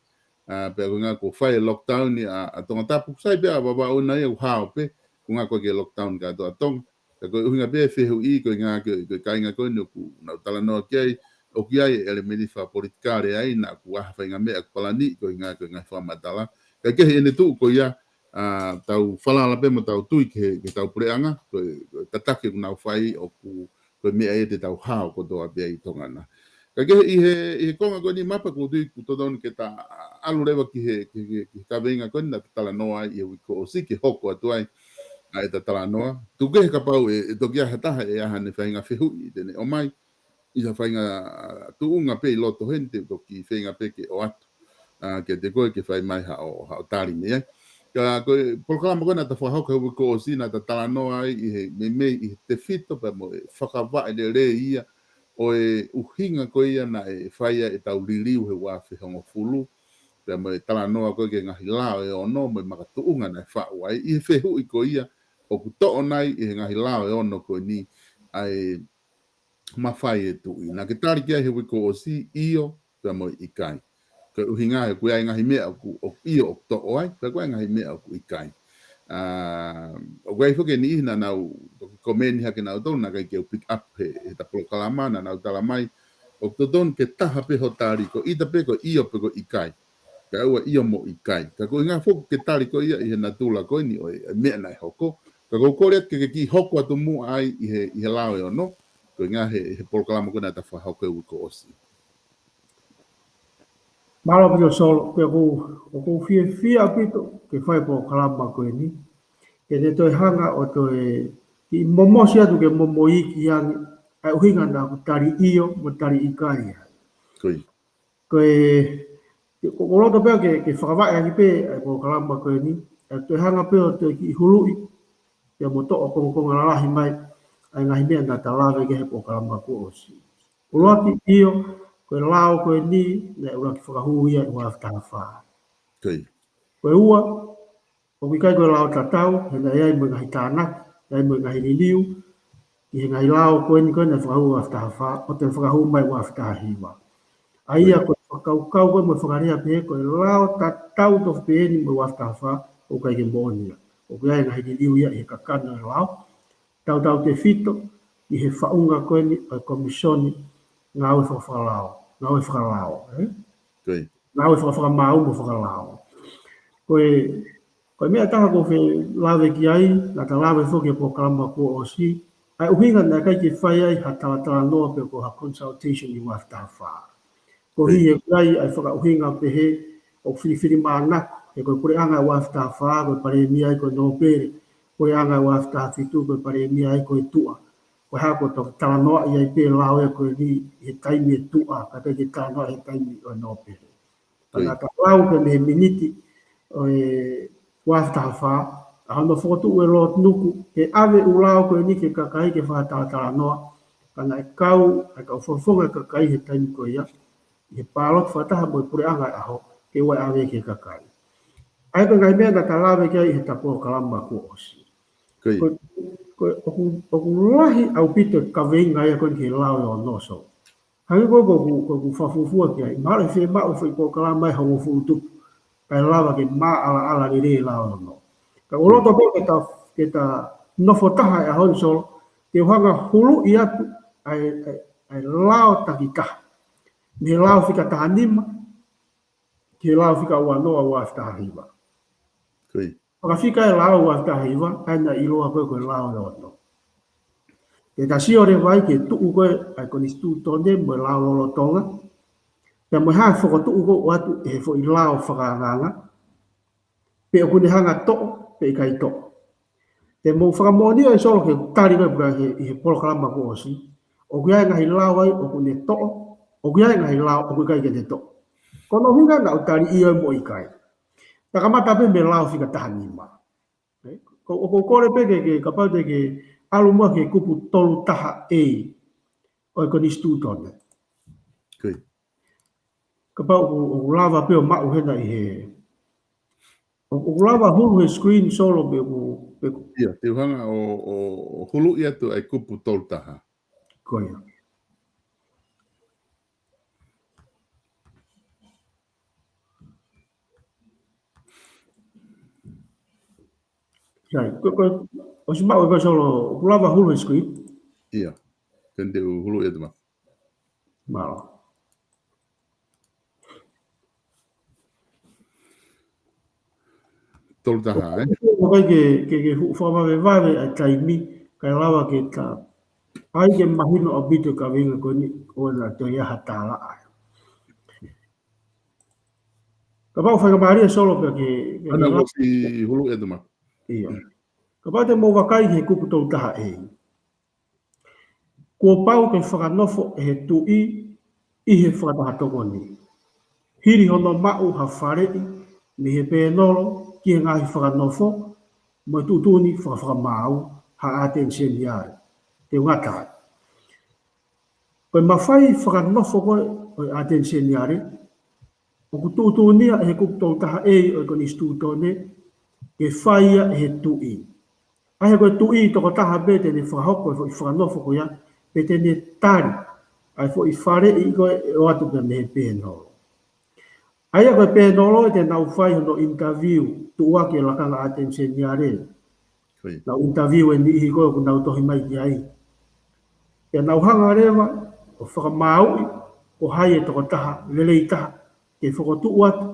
ʻA, pea ko e ʻuhinga kuo fai e lockdown ʻi, ʻa, ʻa Tongatapu, sai pē ʻa Vavaʻu na ia ʻoku hao pē. Ko e ʻuhinga ʻoku ʻikai ke lockdown kātoa ʻa Tonga. Ka ko e ʻuhinga pē e fehuʻi ko e ʻuhinga ko e, ko e kāinga ko eni ʻoku nau talanoa ki ai, ʻoku ʻi ai e ʻelemēniti fakapolitikale ai, naʻa ʻoku ʻi ai ha faʻahinga meʻa ʻoku palani, ko e ʻuhinga ko e ngaahi fakamatala. Kae kehe ʻi heʻene tuʻu ko ia, ʻa, tau falala pē mo tau tui ki he, ki hotau puleʻanga, ko e, ko e tataki ʻoku nau fai ʻoku, ko e meʻa ia te tau hao kotoa pē ai ʻi Tonga na. Kae kehe ʻi he, ʻi he konga ko eni Mapa, ʻoku ou tui ʻoku totonu ke ta ʻalu leva ki he, ki he, ki he kaveinga ko eni naʻa ta talanoa ai ʻi he uike kuo ʻosi ke hoko atu ai. ʻa ʻeta talanoa. Tuku kehe kapau ʻe, ʻe toki ʻi ai ha taha ʻe ʻi ai haʻane faʻahinga fehuʻi te ne ʻomai, ʻi ha faʻahinga tuʻunga pē ʻi loto heni te u toki feinga pē ke ʻoatu. ʻA, kiate koe ke fai mai haʻo, haʻo tali mei ai. Ka ko e polokalama ko ē naʻa ta fakahoko he uike kuo ʻosi naʻa ta talanoa ai ʻi he meimei ʻi he tefito pea mo e fakavaʻe lelei ia ʻo e ʻuhinga ko ia naʻe fai ai ʻetau liliu he ua afe hongofulu, pea mo e talanoa ko ē ki he ngaahi lao ʻe ono mo e makatuʻunga naʻe faʻu ai, ʻi he fehuʻi ko ia ʻoku toʻo nai ʻi he ngaahi lao ʻe ono ko eni ʻa e mafai e tuʻi. Naʻa ke tali ki ai he uike kuo ʻosi, ʻio, pea mo e ʻikai. Ko e ʻuhinga he ʻoku ʻi ai e ngaahi meʻa ʻoku, ʻoku ʻio ʻoku toʻo ai, pea ʻoku ʻi ai e ngaahi meʻa ʻoku ʻikai. ʻA, ʻoku ʻi ai foki e niʻihi naʻa nau toki komeni hake nautolu, naʻa ʻikai ke u pick up he, he ta polokalama, naʻa nau tala mai ʻoku totonu ke taha pē ho tali, ko ʻita pē ko e ʻio pe ko e ʻikai. Kae ʻoua ʻio mo ʻikai. Ka ko e ʻuhinga foki ke tali ko ia ʻi he natula ko eni ʻo e, e meʻa naʻe hoko. Ka ʻoku ou kole atu ke, ke kiʻi hoko atu muʻa ai ʻi he, ʻi he lao ʻe ono. Ko e ʻuhinga he, he polokalama ko ē naʻa ta fakahoko he uike kuo ʻosi. Mālō ʻaupito Solo, pea ʻoku, ʻoku ou fiefia ʻaupito ke fai polokalama ko eni. Ke ne toe hanga ʻo toe kiʻi momosi atu ke momoʻi ki ange ʻa e ʻuhinga naʻa ku tali ʻio mo tali ʻikai ai. Ko ia. Ko e, ko, ko loto pea ke, ke fakavaʻe ange pē ʻa e polokalama ko eni, ʻa e toe hanga pē ʻo toe kiʻi huluʻi, pea mo toʻo kongokonga lalahi mai ʻa e ngaahi meʻa naʻa ta lave ki ai he polokalama kuo ʻosi. ʻUluaki ʻio, ko e lao ko eni, naʻe ʻuluaki fakahū ia ʻi ua afe taha fā. Ko ia. Ko e ua, ʻoku ʻikai ko e lao tatau, he naʻe ʻi ai mo e ngaahi tānaki, ʻi ai mo e ngaahi liliu, ʻi he ngaahi lao ko eni ko ē naʻe fakahū ua afe taha fā, ʻo toe fakahū mai ua afe taha hiva. ʻA ia ko e fakakaukau ko ē mo e fakalea pehē ko e lao tatau tofu pē eni mo e ua afe taha fā, ʻoku ʻikai ke moʻoni ia. ʻOku ʻi ai e ngaahi liliu ia ʻi he kakano e lao, tautautefito ʻi he faʻunga ko eni ʻo e Komisoni Ngāue Fakafakalao, Ngāue Fakalao, ē? Ko ia. Ngāue Fakafakamaau mo Fakalao. Ko e, ko e meʻa ʻe taha ʻoku ou fie lave ki ai, naʻa ta lave foki he polokalama kuo ʻosi, ʻa e ʻuhinga naʻe ʻikai ke fai ai ha talatalanoa pe ko ha consultation ʻi ua afe taha fā. Ko ia. He ʻoku ʻi ai ʻa e fakaʻuhinga pehē ʻoku filifilimānako, he ko e puleʻanga ʻi ua afe taha fā, ko e palēmia ia ko Nōpele, puleʻanga ʻi ua afe taha fitu, ko e palēmia ia ko e Tuʻa. Ko e hā ko e toki talanoaʻi ai pē lao ia ko eni ʻi he taimi ʻo e Tuʻa, ka ʻikai ke talanoaʻi he taimi ʻo e Nōpele. Ko ia. Ka naʻa ta lau pē mei he miniti ʻo e ua afe taha fā, ʻa hono fokotuʻu ʻe Lord Nuku, ke ʻave ʻū lao ko eni ki he kakai ke fakatalatalanoa, ka naʻe kau ʻa e kau fakafofonga kakai he taimi ko ia, ʻi he pāloti fakataha mo e puleʻanga ʻo e ʻaho, ke ʻoua ʻe ʻave ki he kakai. ʻA ia ko e ngaahi meʻa naʻa ta lave ki ai he ta polokalama kuo ʻosi. Ko ia. Ko, ko, ʻoku, ʻoku lahi ʻaupito e kaveinga ia ko eni ki he lao ʻe ono, Solo. Hangē ko ē ko ʻeku, ko ʻeku fakafuofua ki ai, mahalo ʻe fiemaʻu e foʻi polokalama ʻe hongofulu tupu, kae lava ke maʻalaʻala lelei e lao ʻe ono. Ka ʻoku ou loto pē ke ta, ke ta nofo taha he ʻaho ni, Solo, ke u hanga ʻo huluʻi atu ʻa e, ʻa e, ʻa e lao takitaha. Mei he lao fika taha nima ki he lao fika ua noa ua afe taha hiva. Ko ia. Fakafika e lao ua afe taha hiva, ʻa ia naʻe ʻiloa ko ē ko e lao ʻe ono. Ke ta sio leva ai ki he tuʻu ko ē ʻa e Konisitūtone mo e lao lolotonga, pea mo e hā e fokotuʻu ko ē ʻoatu ʻe he foʻi lao fakaangaanga, pe ʻoku ne hanga ʻo toʻo, pe ʻikai toʻo. Te mou fakamoʻoni ʻa e, Solo, ke tali mai pea he, ʻi he polokalama kuo ʻosi, ʻoku ʻi ai e ngaahi lao ai ʻoku ne toʻo, ʻoku ʻi ai e ngaahi lao ʻoku ʻikai ke ne toʻo. Ko hono ʻuhinga naʻa ku tali ʻio mo ʻikai. Ta kamata pē mei he lao fika taha nima. Ē? Ko, ʻoku ou kole pē ke, ke kapau te ke ʻalu muʻa ki he kupu tolu taha A ʻo e Konisitūtone. Ko ia. Kapau ʻoku, ʻoku lava pē ʻo maʻu hena ʻi he, ʻoku, ʻoku lava hulu he screen, Solo, pe ʻoku, pe ʻoku. ʻIo, te u hanga ʻo, ʻo, ʻo huluʻi atu ʻa e kupu tolu taha. Ko ia. Sai, ko, ko, ʻosi maʻu ʻe koe, Solo, ʻoku lava hulu he screen? ʻIo. Te u huluʻi atu mai. Mālō. Tolu taha, ē? ʻOku ʻikai ke, ke, ke hu-, fakavavevave ʻa e taimi, kae lava ke ta, ʻai ke mahino ʻaupito e kaveinga ko eni, ʻoua naʻa toe ʻi ai ha tālaʻa. Kapau faingamālie, Solo, pea ke, ke ʻAna la- ʻosi huluʻi atu mai. ʻIo. Kapau te mou vakai he kupu tolu taha A, kuo pau ke fakanofo ʻe he tuʻi ʻi he fakataha tokoni, hili hono maʻu ha faleʻi mei he pēnolo ki he ngaahi fakanofo mo e tuʻutuʻuni fakafakamaau ha ʻAteni Seniale. Te u ngata ai. Ko e mafai fakanofo ko ē ʻo e ʻAteni Seniale, ʻoku tuʻutuʻunia ʻe he kupu tolu taha A ʻo e Konisitūtone ke fai ia ʻe he tuʻi. ʻA ia ko e tuʻi tokotaha pē te ne fakahoko e foʻi fakanofo ko ia, pe te ne tali ʻa e foʻi faleʻi ko ē ʻe ʻoatu pē mei he pēnolo. ʻA ia ko e pēnolo ē te nau fai hono interview, tuʻu ʻaki e lakanga ʻAteni Seniale. Ko ia. Nau interview e niʻihi ko ē ʻoku nau tohi mai ki ai. Pea nau hanga leva ʻo fakamaauʻi ko hai e tokotaha lelei taha ke fokotuʻu atu,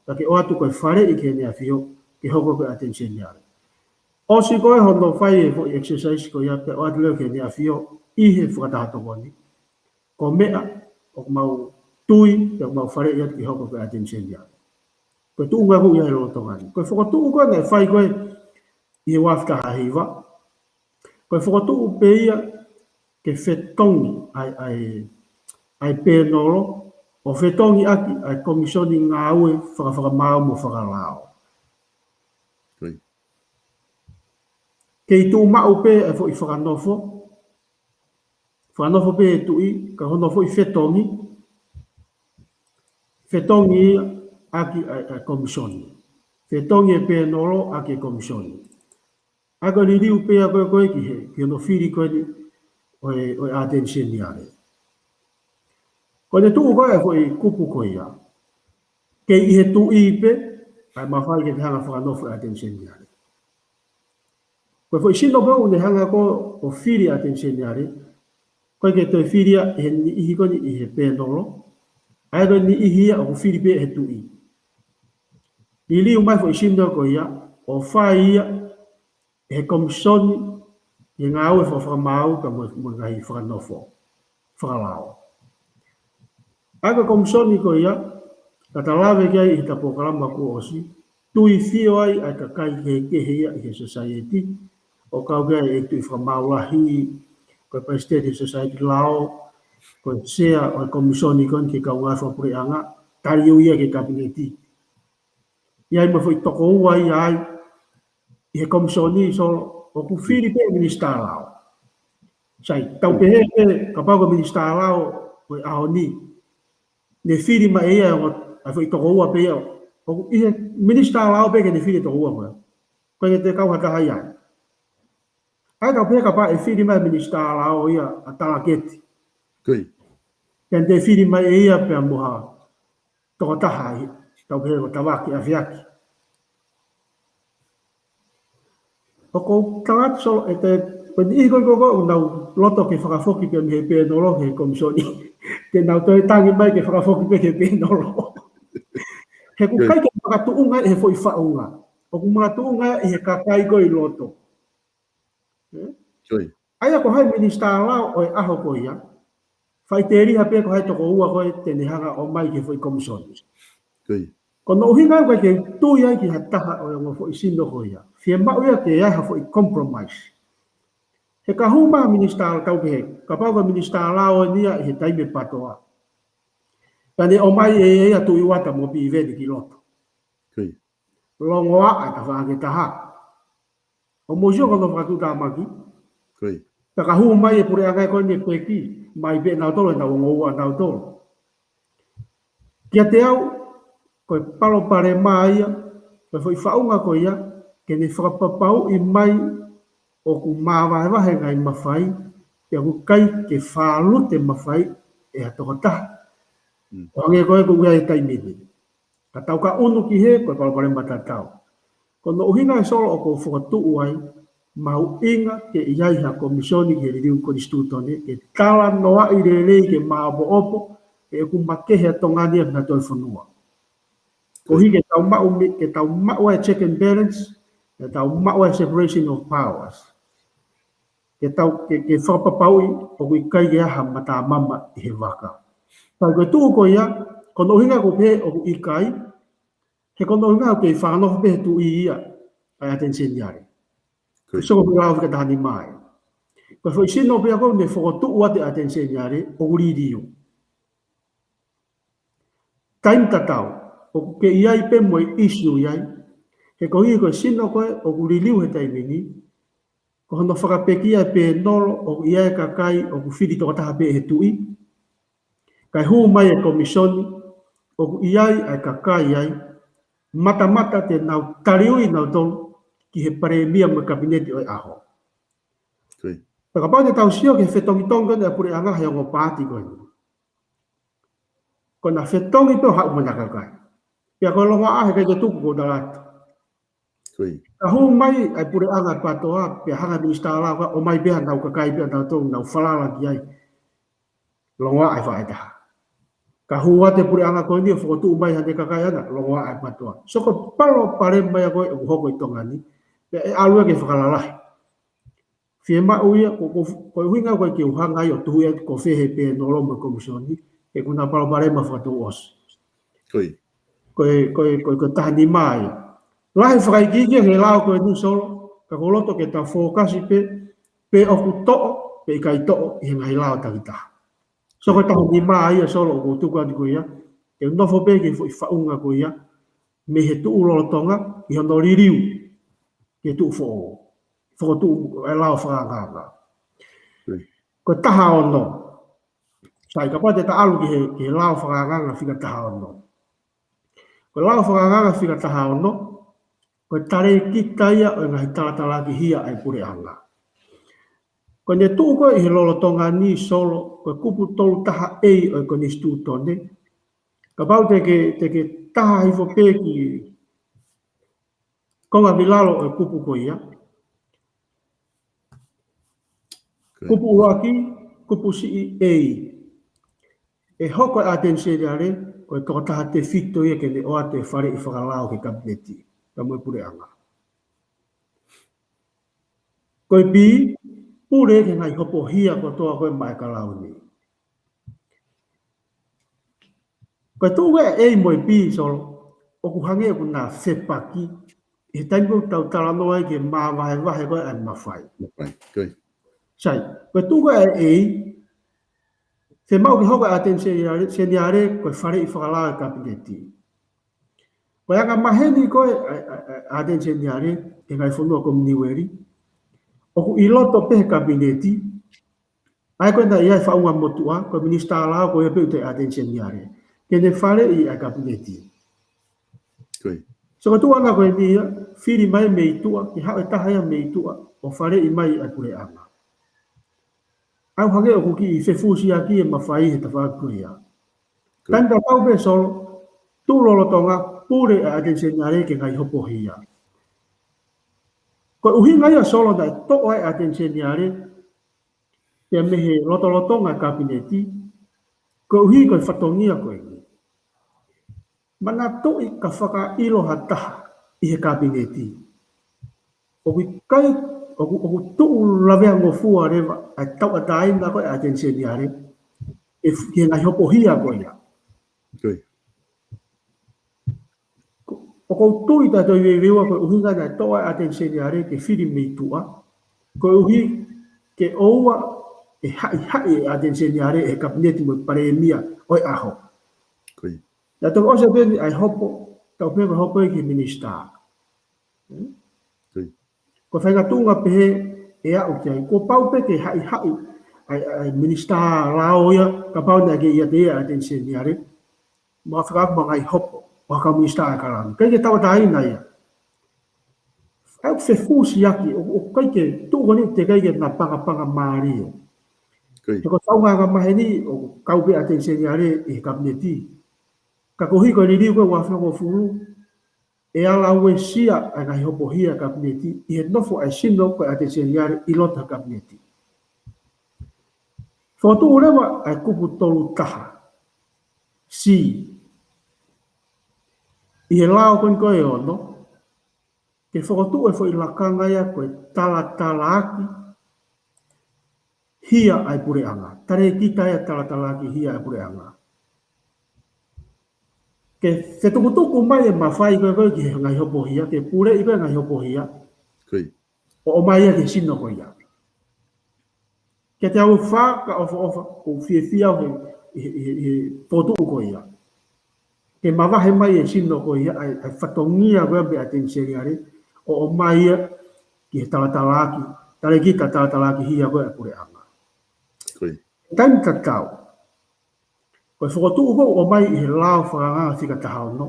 ka ke ʻoatu ko e faleʻi ki heʻene ʻafio, ke hoko ko e ʻAteni Seniale. ʻOsi ko ē hono fai e foʻi exercise ko ia pea ʻoatu leva ki heʻene ʻafio ʻi he fakataha tokoni, ko e meʻa ʻoku mau tui, pea mau faleʻi atu ke hoko ko e ʻAteni Seniale. Ko e tuʻunga ʻoku ʻi ai lolotonga ni. Ko e fokotuʻu ko ē naʻe fai ko ē ʻi he ua afe taha hiva, ko e fokotuʻu pē ia ke fetongi ʻa e, ʻa e, ʻa e pēnolo, ʻo fetongi ʻaki ʻa e Komisoni Ngāue Fakafakamaau mo Fakalao. Ko ia. Kei tuʻu maʻu pē ʻa e foʻi fakanofo, fakanofo pē ʻe he tuʻi, ka hono foʻi fetongi, fetongi ia ʻaki ʻa e, ʻa e Komisoni. Fetongi e pēnolo ʻaki e Komisoni. ʻA ia ko e liliu pē ia ko ē ko ē ki he, ki hono fili ko eni ʻo e, ʻo e ʻAteni Seniale. Ko ʻene tuʻu ko ē e foʻi kupu ko ia, kei ʻi he tuʻi pē ʻa e mafai ke ne hanga fakanofo e ʻAteni Seniale. Ko e foʻi sino pē ʻoku ne hanga ko ē ʻo fili ʻAteni Seniale, ʻoku ʻikai ke toe fili ia ʻe he niʻihi ko eni ʻi he pēnolo, ʻa ia ko e niʻihi ia ʻoku fili pē ʻe he tuʻi. Liliu mai foʻi sino ko ia, ʻo fai ia ʻe he Komisoni, ʻi he Ngāue Fakafakamaau ka mo, mo e ngaahi fakanofo fakalao. ʻA ia ko e Komisoni ko ia, ka ta lave ki ai ʻi he ta polokalama kuo ʻosi, tui fio ai ʻa e kakai kehekehe ia ʻi he sōsaieti, ʻo kau ki ai e Tuʻi Fakamaau Lahi, ko e Palesiteni Sōsaieti Lao, ko e Sea ʻo e Komisoni ko eni ki he Kau Ngāue Fakapuleʻanga, tali ʻe ia ki he Kapineti. ʻI ai mo e foʻi toko ua ia ai ʻi he Komisoni, so ʻoku fili pē Minisitā Lao. Sai, tau pehē pē kapau ko e Minisitā Lao ʻo e ʻaho ni, ne fili mai ʻe ia ʻa e foʻi toko ua pē ia. ʻOku ʻi he Minisitā Lao pē ke ne fili e toko ua ko ē. ʻOku ʻikai ke toe kau ha taha ia. ʻA ia tau pehē kapau ʻe fili mai Minisitā Lao ia ʻa Talaketi. Ko ia. Pea ne fili mai ʻe ia pea mo ha tokotaha ia, tau pehē ko Tavaki ʻAfeaki. ʻOku ou tala atu Solo ʻe te, ko e niʻihi ko ē ko ē ʻoku nau loto ke fakafoki pē mei he pēnolo ki he Komisoni, te nau toe tangi mai ke fakafoki pē ki he pēnolo. He ʻoku ʻikai ke makatuʻunga ʻi he foʻi faʻunga. ʻOku makatuʻunga ʻi he kakai ko ē ʻi loto. ʻE? Ko ia. ʻA ia ko hai Minisitā Lao ʻo e ʻaho ko ia, faʻiteliha pē ko hai toko ua ko ē te ne hanga ʻo ʻomai ki he foʻi Komisoni. Ko ia. Ko hono ʻuhinga ʻoku ʻikai ke u tui ai ki ha taha ʻo e ongo foʻi sino ko ia. Fiemaʻu ia ke ʻi ai ha foʻi compromise. He ka hū mai Minisitā Lao, tau pehē, kapau ko e Minisitā Lao eni ia ʻi he taimi PATOA, ka ne ʻomai ʻe ia Tuʻi Uata mo Piveni ki loto. Ko ia. Longoaʻa e tafaʻaki ʻe taha. ʻO mou sio ki hono fakatuʻutāmaki. Ko ia. Pea ka hū mai e puleʻanga ko eni ʻe peki, mai pē nautolu ʻenau ongo ua nautolu. Kiate au, ko e palopalema ia, ko e foʻi faʻunga ko ia, ke ne fakapapauʻi mai ʻoku māvahevahe e ngaahi mafai, pea ʻoku ʻikai ke fālute mafai ʻe ha tokotaha. Mm. ʻO hangē ko ē ʻoku ʻi ai e taimi ni. Ka tau ka ʻunu ki hē, ko e palopalema tatau. Ko hono ʻuhinga ē Solo ʻoku ou fokotuʻu ai, mahuʻinga ke ʻi ai ha Komisoni ki he Liliu Konisitūtone, ke talanoaʻi lelei ke māʻopoʻopo, he ʻoku makehe ʻa Tonga ni mei ha toe fonua. Koeʻuhi ke tau maʻu mei, ke tau maʻu ai e check and balance, ke tau maʻu ai e separation of powers. Ke tau, ke, ke fakapapauʻi ʻoku ʻikai ke ʻi ai ha matamama ʻi he vaka. Pea ko e tuʻu ko ia, ko hono ʻuhinga ʻoku ou pehē ʻoku ʻikai, he ko hono ʻuhinga ʻoku kei fakanofo pē ʻe he tuʻi ia ʻa e ʻAteni Seniale. Ko e soko pē lau fika taha nima ia. Ko e foʻi sino pē ia ʻoku ne fokotuʻu atu e ʻAteni Seniale ʻoku liliu. Taimi tatau, ʻoku kei ʻi ai pē mo e ʻisiu ʻi ai. He ko e ʻuhi ko e sino ko ē ʻoku liliu he taimi ni, ko hono fakapekia e pēnolo ʻoku ʻi ai e kakai ʻoku fili tokotaha pē ʻe he tuʻi. Kae hū mai e komisoni, ʻoku ʻi ai ʻa e kakai ai, matamata te nau taliui nautolu ki he palēmia mo e kapineti ʻo e ʻaho. Pea kapau te tau sio ki he fetongitongi ko eni ʻa e puleʻanga he ongo paati ko eni. Ko ʻena fetongi pē ʻo haʻu mo ʻena kakai. Pea ko e longoaʻa he ʻikai ke tuku ko ʻena lata. Ka hū mai ʻa e puleʻanga PATOA, pea hanga minisitā lao ʻo ʻomai pē ʻenau kakai pē ʻanautolu nau falala ki ai. Longoaʻa e faʻahitaha. Ka hū atu e puleʻanga ko eni ʻo fokotuʻu mai haʻane kakai ʻana, longoaʻa e PATOA. Soko palopalema ia ko ē ʻoku hoko ʻi Tonga ni, pea ʻe ʻalu ia ke fakalalahi. Fiemaʻu ia, ko, ko, ko e ʻuhinga ko ē ke u hanga ai ʻo tuhu ia ko fē he pēnolo mo e komisoni, he ʻoku na palopalema fakatouʻosi. Ko e, ko e, ko e, ko e taha nima ia. Lahi fakaikiiki he lao ko eni Solo, ka ʻoku ou loto ke tau fokasi pē, pe ʻoku toʻo, pe ʻikai toʻo, ʻi he ngaahi lao takitaha. Soko taha nima ia Solo ʻoku ou tuku atu ko ia, ke nofo pē ki he foʻi faʻunga ko ia, mei he tuʻu lolotonga, ʻi hono liliu, ki he tuʻu foʻou. Fokotuʻu e lao fakaangaanga. Ko e taha ono. Sai, kapau te ta ʻalu ki he, ki he lao fakaangaanga fika taha ono. Ko e lao fakaangaanga fika taha ono, ko e talēkita ia ʻo e ngaahi talatalaaki hia ʻa e puleʻanga. Ko ʻene tuʻu ko ē ʻi he lolotonga ni Solo, ko e kupu tolu taha A ʻo e konisitūtone. Kapau te ke, te ke taha hifo pē ki konga vilalo ʻo e kupu ko ia. Kupu ʻuluaki, kupu siʻi A. ʻE hoko e ʻAteni Seniale, ko e tokotaha tefito ia ke ne ʻoatu e faleʻi fakalao ki he kapineti, pea mo e puleʻanga. Ko e B, pule ki he ngaahi hopo hia kotoa ko ē maʻa e Kalauni. Ko e tuʻu ʻa e A mo e B Solo, ʻoku hangē ʻoku na fepaki, he taimi ʻoku tau talanoa ai ki he māvahevahe ko ē ʻa e mafai. Sai, ko e tuʻu ʻa e A, fiemaʻu ke hoko e ʻAteni Seniale, Seniale ko e faleʻi fakalao e kapineti. Ko e anga maheni ko ē ʻa e, ʻa e, ʻa e ʻAteni Seniale, he ngaahi fonua Kominiueli, ʻoku ʻi loto pē he kapineti, ʻa ia ko ē naʻe ʻi ai e faʻunga motuʻa, ko e minisitā lao ko ia pē ʻoku toe ʻAteni Seniale. Ke ne faleʻi ʻa e kapineti. Soko tuʻu ʻana ko eni ia, fili mai mei tuʻa, ke haʻu e taha ia mei tuʻa, ʻo faleʻi mai ʻa e puleʻanga. ʻOku hangē ʻoku kiʻi fefusiaki e mafai he tafaʻaki ko ia. Taimi tatau pē Solo, tuʻu lolotonga, pule ʻa e ʻAteni Seniale ki he ngaahi hopo hia. Ko e ʻuhinga ia Solo naʻe toʻo ai e ʻAteni Seniale, pea mei he lotolotonga e kapineti, koeʻuhi ko e fatongia ko eni. Manatuʻi ka fakaʻilo ha taha ʻi he kapineti, ʻoku ʻikai, ʻoku, ʻoku tuʻu lavea ngofua leva ʻa e tauʻatāina ko ē ʻa e ʻAteni Seniale, ʻi he ngaahi hopo hia ko ia. ʻOku ou tui taʻe toe veiveiua ko e ʻuhinga naʻe toʻo ai e ʻAteni Seniale ke fili mei tuʻa, koeʻuhi ke ʻoua ʻe haʻihaʻi e ʻAteni Seniale ʻe he kapineti mo e palēmia ʻo e ʻaho. Naʻe toki ʻosi pē eni ʻa e hopo, tau pehē ko e hopo ia ki he minisitā. Ko e faʻahinga tuʻunga pehē ʻe aʻu ki ai. Kuo pau pē ke haʻihaʻi ʻa e, ʻa e minisitā lao ia, kapau naʻe ʻiate ia e ʻAteni Seniale, mo e fakaʻamu mo e ngaahi hopo ʻo e kau minisitā ʻa e Kalauni. ʻIkai ke tauʻatāina ia. ʻOku fefusiaki, ʻoku, ʻoku ʻikai ke tuʻu ko eni, teʻeki ai ke na pangapanga mālie. He ko e faʻunga angamaheni, ʻoku kau pē ʻAteni Seniale ʻi he kapineti. Ka koeʻuhi ko e liliu ko ē ua afe hongofulu, ʻe ala uesia ʻa e ngaahi hopo hia e kapineti, ʻi he nofo ʻa e sino ko e ʻAteni Seniale ʻi loto he kapineti. Fokotuʻu leva ʻa e kupu tolu taha C, ʻi he lao ko eni ko e ono, ke fokotuʻu e foʻi lakanga ia ko e talatalaaki hia ʻa e puleʻanga. Talēkita ia talatalaaki hia ʻa e puleʻanga. Ke fetukutuku mai e mafai ko ē ko ē ki he ngaahi hopo hia, ke puleʻi ko ē ngaahi hopo hia. ʻo ʻomai ia ki he sino ko ia. Kiate au ʻoku fakaʻofoʻofa, ʻoku fiefia au he, he, he, he fokotuʻu ko ia. Ke mavahe mai e sino ko ia, ʻa e, ʻa e fatongia ko ia mei he ʻAteni Seniale, ʻo ʻomai ia ki he talatalaaki, talēkita talatalaakihia ko ia ʻa e puleʻanga. Ko ia. Taimi tatau. Ko e fokotuʻu ko ē ʻoku ʻomai ʻi he lao fakaangaanga fika taha ono.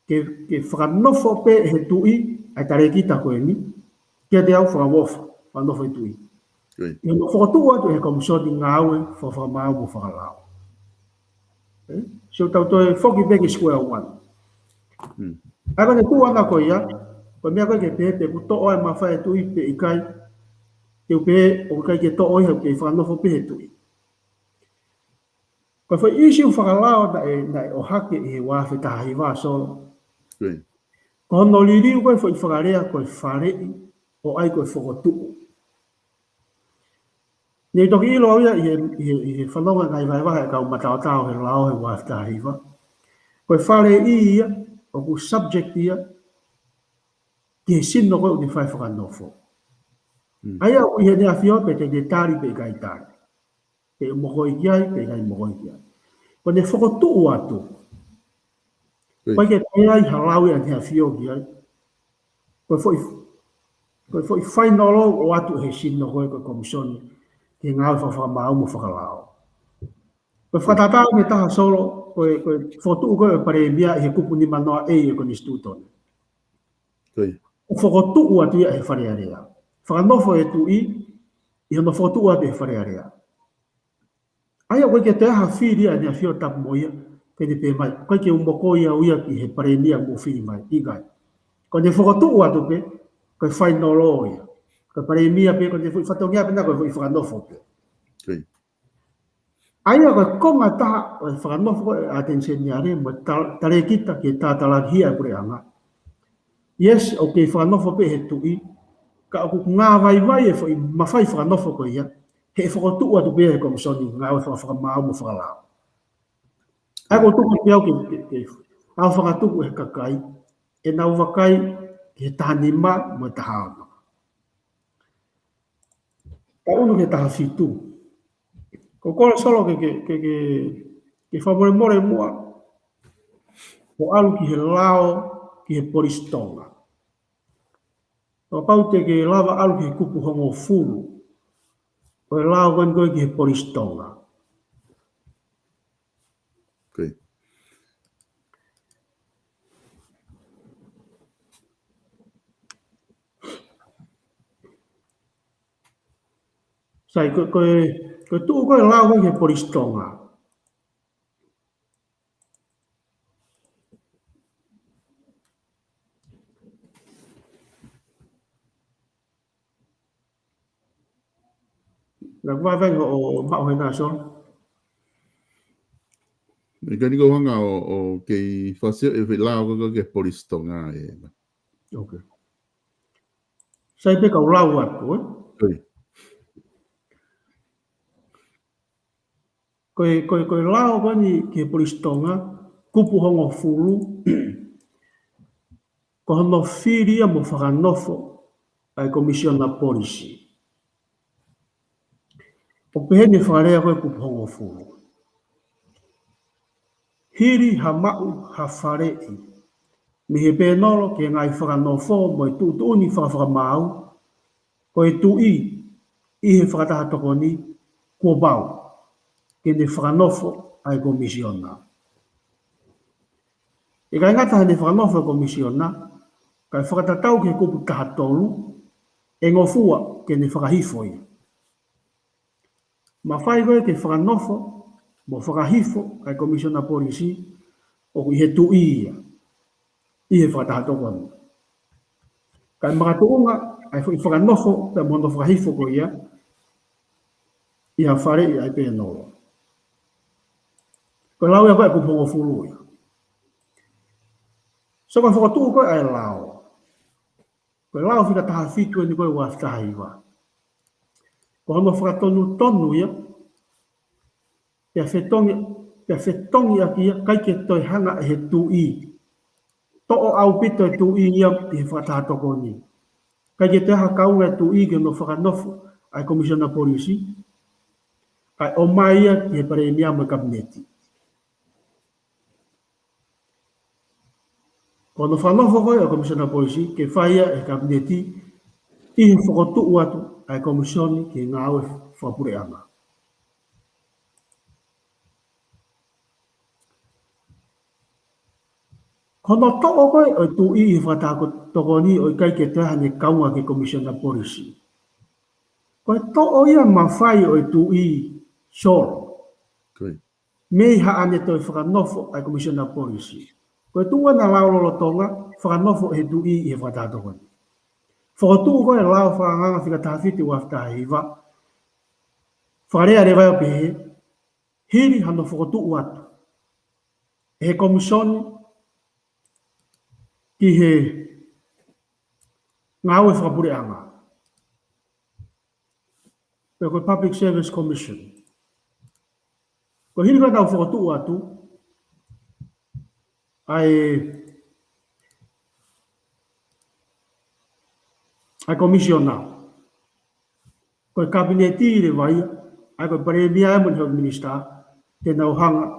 Ke, ke fakanofo pē ʻe he tuʻi, ʻa e talēkita ko eni, kiate au fakaʻofoʻofa, fakanofo ʻe he tuʻi. Ko ia. ʻI hono fokotuʻu atu ʻe he Komisoni Ngāue, Fakamaau mo Fakalao. ʻE? Sio tau toe foki pē ki he square one. Hmm. ʻA ia ko e tuʻu ʻana ko ia, ko e meʻa ko ē ke pehē pe ʻoku toʻo ʻa e mafai ʻa e tuʻi pe ʻikai, te u pehē ʻoku ʻikai ke toʻo ia, ke fakanofo pē ʻe he tuʻi. Ko e foʻi ʻīsiu fakalao naʻe, naʻe ʻohake ʻi he ua afe taha hiva Solo. Ko ia. Ko hono liliu ko ē foʻi fakalea ko e faleʻi ʻo ʻai ko e fokotuʻu. Ne u toki ʻilo au ia ʻi he, ʻi he, ʻi he fanongo ngaahi vahevahe ʻa e kau mataotao he lao he ua afe taha hiva. Ko e faleʻi ia, ʻoku subject ia ki he sino ko ē ʻoku ne fai fakanofo. Mm. ʻA ia ʻoku ʻi heʻene ʻafio pe te ne tali pe ʻikai tali. Pe mokoi ki ai, pe ʻikai mokoi ki ai. Ko ʻene fokotuʻu atu. Ko ia. ʻIkai ke toe ʻi ai ha lau ia ʻene ʻafio ki ai. Ko e foʻi, ko e foʻi fainolo ʻoatu ʻe he sino ko ē ko e Komisoni ki he Ngāue Fakamaau mo Fakalao. Ko e fakatātā ʻe taha Solo, ko e, ko e fokotuʻu ko ē ʻo e Palēmia ʻi he kupu nima noa A ʻo e Konisitūtone. Ko ia. ʻOku fokotuʻu atu ia ʻe he Fale Alea. Fakanofo ʻe he tuʻi, ʻi hono fokotuʻu atu ʻe he Fale Alea. ʻA ia ʻoku ʻikai ke toe ʻi ai ha fili ʻa ʻene ʻafio tapu mo ia, ke ne pehē mai, ʻikai ke u mokoi au ia ki he Palēmia mo fili mai, ʻikai. Ko ʻene fokotuʻu atu pē, ko e fainolo ia. Ko e Palēmia pē, ko ʻene foʻi fatongia pē ʻana, ko e foʻi fakanofo pē. Ko ia. ʻA ia ko e konga ʻe taha ʻo e fakanofo ko ē ʻa e ʻAteni Seniale mo e ta-, talēkita ki he talatalaakihia ʻa e puleʻanga. Yes, ʻoku kei fakanofo pē ʻe he tuʻi, ka ʻoku ngāvaivai e foʻi mafai fakanofo ko ia, he ʻe fokotuʻu atu pē ia ʻe he Komisoni Ngāue Faka-, Fakamaau mo Fakalao. ʻA ia ʻoku ou tuku pē au ke, ke, ke, ʻa e fakatuku ʻe he kakai, ʻenau vakai ki he taha nima mo e taha ono. Tau ʻunu ki he taha fitu. Ko e kole Solo ke, ke, ke, ke, ke fakamolemole muʻa ʻo ʻalu ki he lao ki he Polisi Tonga. Kapau te ke lava ʻalu ki he kupu hongofulu ʻo e lao ko eni ko ē ki he Polisi Tonga. Ko ia. Sai, ko, ko e, ko e tuʻu ko ē e lao ko ē ki he Polisi Tonga. Naʻa ku vaevae hoʻo maʻu hena Solo. ʻIkai ni ko e hanga ʻo, ʻo kei fakaʻosi e foʻi lao ko ē ki he Polisi Tonga ē. Ok. Sai pē kau lau atu, ē? Ko ia. Ko e, ko e, ko e lao ko eni ki he Polisi Tonga, kupu hongofulu, ko hono fili ia mo fakanofo ʻa e Komisiona Polisi. ʻOku pehē ni e fakalea ko ē kupu hongofulu. Hili ha maʻu ha faleʻi mei he pēnolo ki he ngaahi fakanofo mo e tuʻutuʻuni fakafakamaau, ko e tuʻi ʻi he fakataha tokoni kuo pau ke ne fakanofo ʻa e Komisiona. ʻIkai ngata heʻene fakanofo e Komisiona, kae fakatatau ki he kupu taha tolu, ʻe ngofua ke ne fakahifo ia. Mafai ko ē ke fakanofo mo fakahifo ʻa e Komisiona Polisi ʻoku ʻi he tuʻi ia, ʻi he fakataha tokoni. Kae makatuʻunga ʻa e foʻi fakanofo pea mo hono fakahifo ko ia ʻi ha faleʻi ʻa e pēnolo. Ko e lau ia ko ē kupu hongofulu ia. So ko e fokotuʻu ko ē ʻa e lao. Ko e lao fika taha fitu eni ko ē ua afe taha hiva. Ko hono fakatonutonu ia, pea fetongi, pea fetongi ʻaki ia, ʻikai ke toe hanga ʻe he tuʻi. Toʻo ʻaupito e tuʻi ia ʻi he fakataha tokoni. ʻIkai ke toe ʻi ai ha kaunga ʻe tuʻi ke ne fakanofo ʻa e Komisiona Polisi, kae ʻomai ia ki he Palēmia mo e Kapineti. Ko hono fakanofo ko ē ʻa e Komisiona Polisi, ke fai ia ʻe he Kapineti ʻi he fokotuʻu atu ʻa e Komisoni ki he Ngāue Fakapuleʻanga. Ko hono toʻo ko ē ʻo e tuʻi ʻi he fakataha tokoni ʻo ʻikai ke toe ʻi ai haʻane kaunga ki he Komisiona Polisi, ko e toʻo ia mafai ʻo e tuʻi, Solo, mei haʻane toe fakanofo ʻa e Komisiona Polisi. Ko e tuʻu ʻena lao lolotonga, fakanofo ʻe he tuʻi ʻi he fakataha tokoni. Fokotuʻu ko ē lao fakaangaanga fika taha fitu ua afe taha hiva, fakalea leva ia ʻo pehē, hili hano fokotuʻu atu ʻe he Komisoni ki he Ngāue Fakapuleʻanga, pe ko e Public Service Commission. Ko e hili ko ē ʻenau fokotuʻu atu ʻa e, ʻa e Komisiona, ko e Kapineti leva ia, ʻa ia ko e Palēmia mo e Health Minister, te nau hanga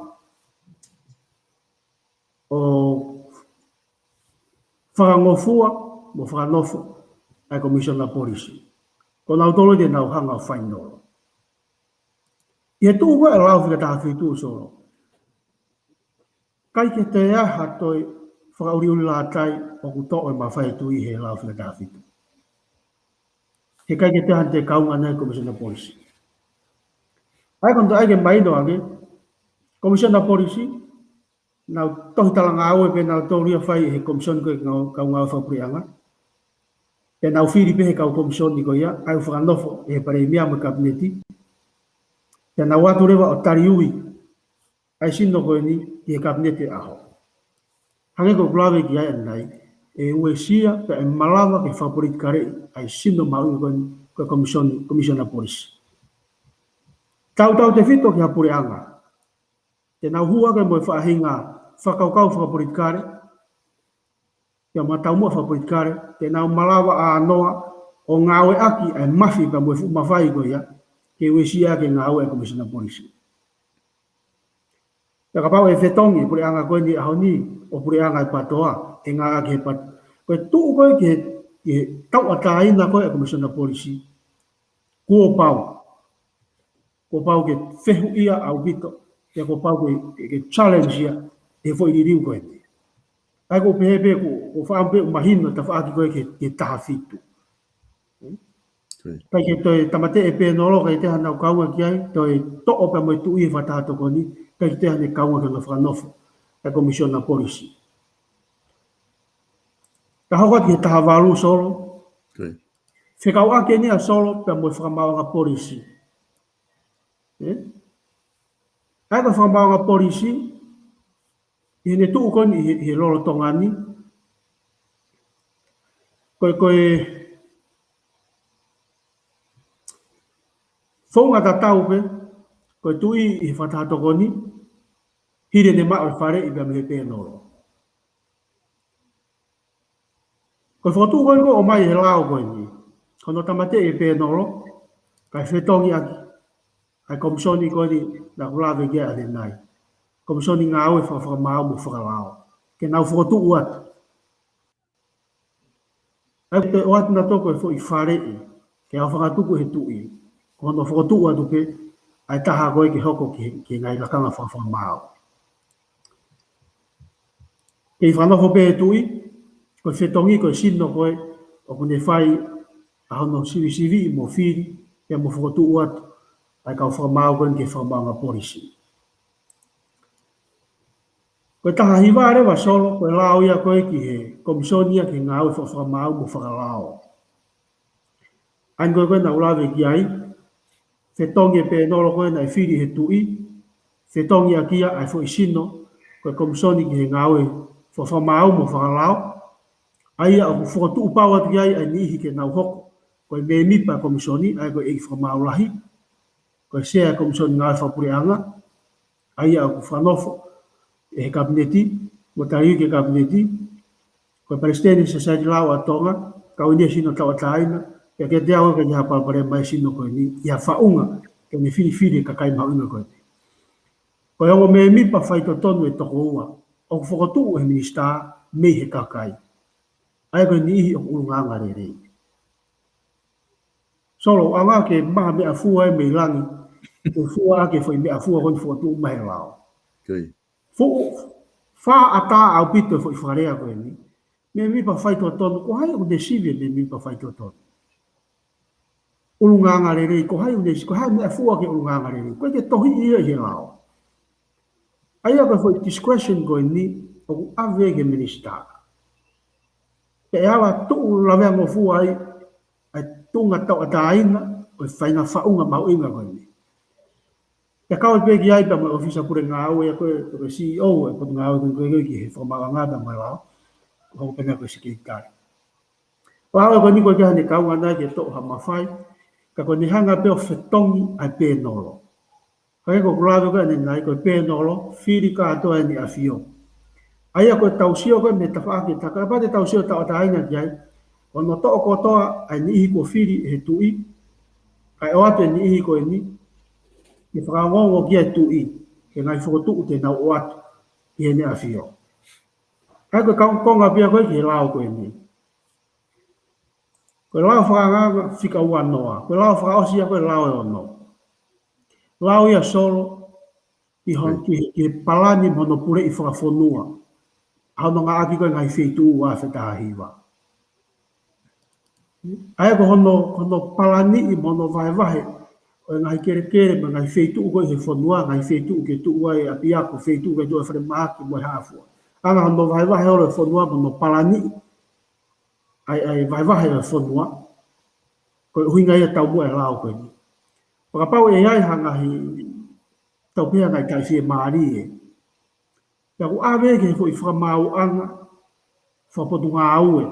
ʻo fakangofua mo fakanofo ʻa e Komisiona Polisi. Ko nautolu te nau hanga ʻo fainolo. ʻI he tuʻu ko ē ʻa e lao fika taha fitu, Solo, ʻikai ke toe ʻi ai ha toe fakaʻuliʻulilātai ʻoku toʻo ʻe he mafai ʻo e tuʻi he lao fika taha fitu. He ʻikai ke toe ʻi ai haʻane kaunga ʻi he Komisiona Polisi. ʻA ia ko hono toe ʻai ke mahino ange, Komisiona Polisi, nau tohi talangāue pē nautolu ia ʻoku fai ʻe he Komisoni ko ē ki he Ngāue Fakapuleʻanga, pea nau fili pē ʻe he kau Komisoni ko ia, ʻa ia ʻoku fakanofo ʻe he Palēmia mo e Kapineti, pea nau ō atu leva ʻo taliui ʻa e sino ko eni ki he Kapineti ʻo e ʻaho. Hangē ko ʻeku lave ki ai ʻanenai, ʻe uesia pea ʻe malava ke fakapolitikaleʻi ʻa e sino mahuʻinga ko eni ko e Komisoni, Komisiona Polisi. Tautautefito ki ha puleʻanga, te nau hū hake mo e faʻahinga fakakaukau fakapolitikale, pea mo e taumuʻa fakapolitikale, te nau malava ʻānoa ʻo ngāueʻaki ʻa e mafi pea mo e fuʻu mafai ko ia ke uesia ʻaki e ngāue ʻa e Komisiona Polisi. Pea kapau ʻe fetongi e puleʻanga ko eni ʻaho ni ʻo puleʻanga ʻe PATOA, ʻe ngāueʻaki ʻe he PATOA. Ko e tuʻu ko ē ki he, ki he tauʻatāina ko ē ʻa e Komisiona Polisi, kuo pau, kuo pau ke fehuʻia ʻaupito, pea kuo pau ke, ke, ke challenge ia ʻe he foʻi liliu ko eni. ʻA ia ʻoku ou pehē pē ʻoku, ʻoku ou fakaʻamu pē ʻoku mahino e tafaʻaki ko ē ki he, ki he taha fitu. ʻIkai ke toe tāmateʻi ʻe Pēnolo, ʻikai toe ʻi ai haʻanau kaunga ki ai, toe toʻo pē mo e tuʻi he fakataha tokoni, ʻikai ke toe ʻi ai haʻane kaunga ke ne fakanofo ʻa e Komisiona Polisi. Ka hoko atu ki he taha valu, Solo. Fekauʻaki eni ia, Solo, pea mo e Fakamaauʻanga Polisi. ʻE? ʻA ia ko e Fakamaauʻanga Polisi, ʻi heʻene tuʻu ko eni ʻi he, ʻi he lolotonga ni, ko e, ko e founga tatau pē, ko e tuʻi ʻi he fakataha tokoni, hili ʻene maʻu e faleʻi pea mei he Pēnolo. Ko e fokotuʻu ko eni ʻoku ʻomai ʻe he lao ko eni, ko hono tāmateʻi ʻe Pēnolo, kae fetongi ʻaki ʻa e Komisoni ko eni naʻa ku lave ki ai ʻanenai. Komisoni Ngāue Faka-, Fakamaau mo Fakalao. Ke nau fokotuʻu atu. ʻA ia ko e ʻoatu ʻenautolu ko e foʻi faleʻi, ke aofangatuku ʻe he tuʻi, ko hono fokotuʻu atu pē ʻa e taha ko ē ke hoko ki he, ki he ngaahi lakanga faka-, fakamaau. Kei fakanofo pē ʻe he tuʻi, ko e fetongi ko e sino ko ē ʻoku ne fai ʻa hono sivisiviʻi mo fili, pea mo fokotuʻu atu ʻa e kau fakamaau ko eni ki he Fakamaauʻanga Polisi. Ko e taha hiva leva, Solo, ko e lao ia ko ē ki he Komisoni ia ki he Ngāue Faka-, Fakamaau mo Fakalao. ʻA ia ko ē ko ē naʻa ku lave ki ai, fetongi ʻe Pēnolo ko ē naʻe fili ʻe he tuʻi, fetongi ʻaki ia ʻa e foʻi sino, ko e Komisoni ki he Ngāue Faka-, Fakamaau mo Fakalao, ʻa ia ʻoku fokotuʻu pau atu ki ai ʻa e niʻihi ke nau hoko ko e mēmipa Komisoni, ʻa ia ko e ʻEiki Fakamaau Lahi, ko e Sea Komisoni Ngāue Fakapuleʻanga, ʻa ia ʻoku fakanofo ʻe he Kapineti, mo taliui ki he Kapineti, ko e Palesiteni Sosaieti Lao ʻa Tonga, Kau eni e sino tauʻatāina, pea kiate au ʻoku ʻikai ha palopalema e sino ko eni, ʻi ha faʻunga, ke ne filifili e kakai mahuʻinga ko eni. Ko e ongo mēmipa faitotonu ʻe toko ua, ʻoku fokotuʻu ʻe he minisitā mei he kakai. ʻA ia ko e niʻihi ʻoku ʻulungaanga lelei. Solo, ʻoua ke maʻu ha meʻafua ʻe mei langi, ke fua ʻaki e foʻi meʻafua ko eni fokotuʻu mai he lao. Fuʻu fakaʻatā ʻaupito e foʻi fakalea ko eni. Mēmipa faitotonu, ko hai ʻoku ne sivi e mēmipa faitotonu? ʻUlungaanga lelei, ko hai ʻoku ne sivi, ko hai meʻafua ki he ʻulungaanga lelei? ʻOku ʻikai ke tohiʻi ia ʻi he lao. ʻA ia ko e foʻi discretion ko eni, ʻoku ʻave ki he minisitā. Pea ʻe ala tuʻu laveangofua ai, ʻa e tuʻunga tauʻatāina, ʻo e faʻahinga faʻunga mahuʻinga ko eni. Pea kau pē ki ai pea mo e ʻōfisa pule ngāue ko e, ko e C E O e potungāue ko e, ko e, ko e ki he fakamaauʻanga pea mo e lao, ʻo hoko pē ʻena ko e sekelitali. Lao ko eni ʻoku ʻikai ke ne kaunga nai ke toʻo ha mafai, ka ko ʻene hanga pē ʻo fetongi ʻa e pēnolo. Ka ko ʻeku lave ko eni ʻanenai ko e pēnolo, fili kātoa ʻEne ʻAfio. ʻA ia ko e tau sio ko e mei he tafaʻaki ʻe taha, kapau te tau sio tauʻatāina ki ai, ʻoku nau toʻo kotoa ʻa e niʻihi kuo fili ʻe he tuʻi, kae ʻoatu e niʻihi ko eni, ke fakaongoongo ki ai e tuʻi, ki he ngaahi fokotuʻu te nau ʻoatu, ʻi Heʻene ʻAfio. Ka ko e kau konga pē ia ko e ki he lao ko eni. Ko e lao fakaangaanga fika uanoa. Ko e lao fakaʻosi ia ko e lao ʻe ono. Lao ia Solo, ʻi hon-, ki, ki he palani mo hono puleʻi fakafonua. ʻA hono ngāueʻaki ko e ngaahi feituʻu ua afe taha hiva. ʻA ia ko hono, ko hono palaniʻi mo hono vahevahe ʻo e ngaahi kelekele mo e ngaahi feituʻu ko ē he fonua, ngaahi feituʻu ke tuʻu ai e ʻapiako, feituʻu ke tuʻu ai e falemahaki mo e hā fua. ʻA ia ko hono vahevahe holo e fonua mo hono palaniʻi ʻa e, ʻa e vahevahe ʻo e fonua, ko e ʻuhinga ia e taumuʻa e lao ko eni. Pea kapau ʻe ʻi ai ha ngaahi, tau pehē ha ngaahi taʻefiemālie, pea ʻoku ʻave ki he foʻi fakamaauʻanga fakapotungāue.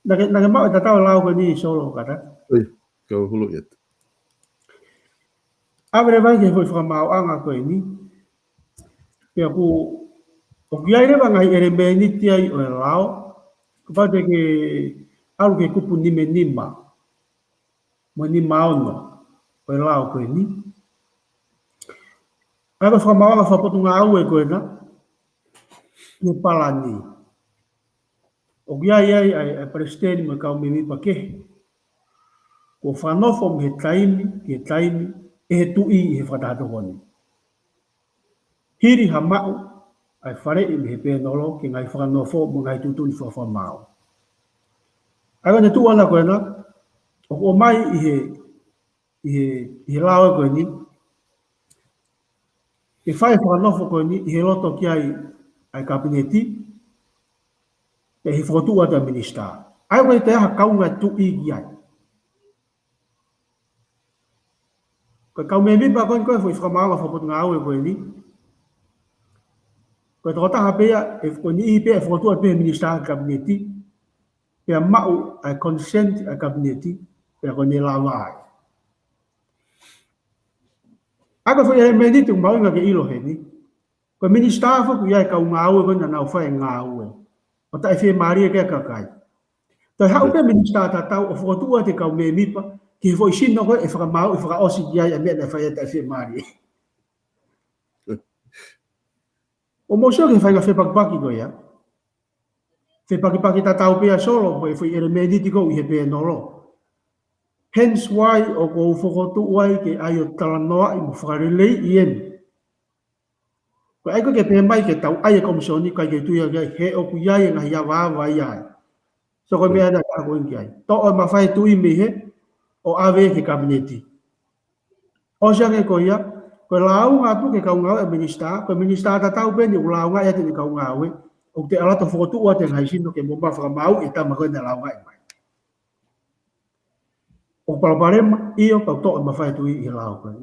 Naʻa ke, naʻa ke maʻu e tatau e lao ko eni Solo, kātaki? ʻIo, kau hulu ia. ʻAve leva ki he foʻi fakamaauʻanga ko eni. Pea ʻoku, ʻoku ʻi ai leva ngaahi ʻelemēniti ai ʻo e lao, kapau te ke ʻalu ki he kupu nima nima mo e nima ono ʻo e lao ko eni. ʻA ia ko e fakamaauʻanga fakapotungāue ko ena, ki he palani. ʻOku ʻi ai ai ʻa e, ʻa e palesiteni mo e kau mēmipa kehe kuo fakanofo mei he taimi ki he taimi ʻe he tuʻi ʻi he fakataha tokoni. Hili ha maʻu ʻa e faleʻi mei he pēnolo ki he ngaahi fakanofo mo e ngaahi tuʻutuʻuni fakafakamaau. ʻA ia ko ʻene tuʻu ʻana ko ena, ʻoku ʻomai ʻi he, ʻi he, ʻi he lao ko eni, ʻe fai fakanofo ko eni ʻi he loto ki ai ʻa e kapineti, pea ʻi he fokotuʻu atu ʻa e minisitā. ʻA ia ko e toe ʻi ai ha kaunga tuʻi ki ai. Ko e kau mēmipa ko eni ko e foʻi fakamaauʻanga fakapotungāue ko eni, ko e tokotaha pē ia, ʻe, ko e niʻihi pē ia ʻe fokotuʻu atu pē ʻe he minisitā ki he kapineti, pea maʻu ʻa e consent ʻa e kapineti, pea ko ʻene lava ai. ʻA ia ko e foʻi ʻelemēniti ʻoku mahuʻinga ke ʻilo heni. Ko e minisitā foki ʻoku ʻi ai e kau ngāue ko ē naʻa nau fai e ngāue ʻo taʻefiemālie ki he kakai. Toe haʻu pē minisitā tatau ʻo fokotuʻu atu e kau mēmipa ki he foʻi sino ko ē ʻe fakamaauʻi fakaʻosi ki ai ʻa e meʻa naʻe fai ai e taʻefiemālie. ʻOku mou sio ki he faʻahinga fepakipaki ko ia. Fepakipaki tatau pē ia Solo, ko e foʻi ʻelemēniti ko ē ʻi he pēnolo. Hence why ʻoku ou fokotuʻu ai ke ʻai ʻo talanoaʻi mo fakaleleiʻi eni. Ko e ʻai ko ē ke pehē mai ke tau ʻai e komisoni, ʻikai ke tui au ki ai, he ʻoku ʻi ai e ngaahi avaava ia ai. So ko e meʻa naʻa ku ʻeke ki ai. Toʻo e mafai e tuʻi mei hē, ʻo ʻave ki he kapineti. ʻOsi ange ko ia, ko e lāunga atu ki he kau ngāue ʻa e minisitā, ko e minisitā tatau pē eni ʻoku lāunga atu ʻene kau ngāue, ʻoku toe ʻalu atu ʻo fokotuʻu atu e ngaahi sino ke mou maʻu fakamaauʻi e tama ko ē naʻe lāunga mai. ʻOku palopalema, ʻio, pea toʻo e mafai e tuʻi ʻi he lao ko ē.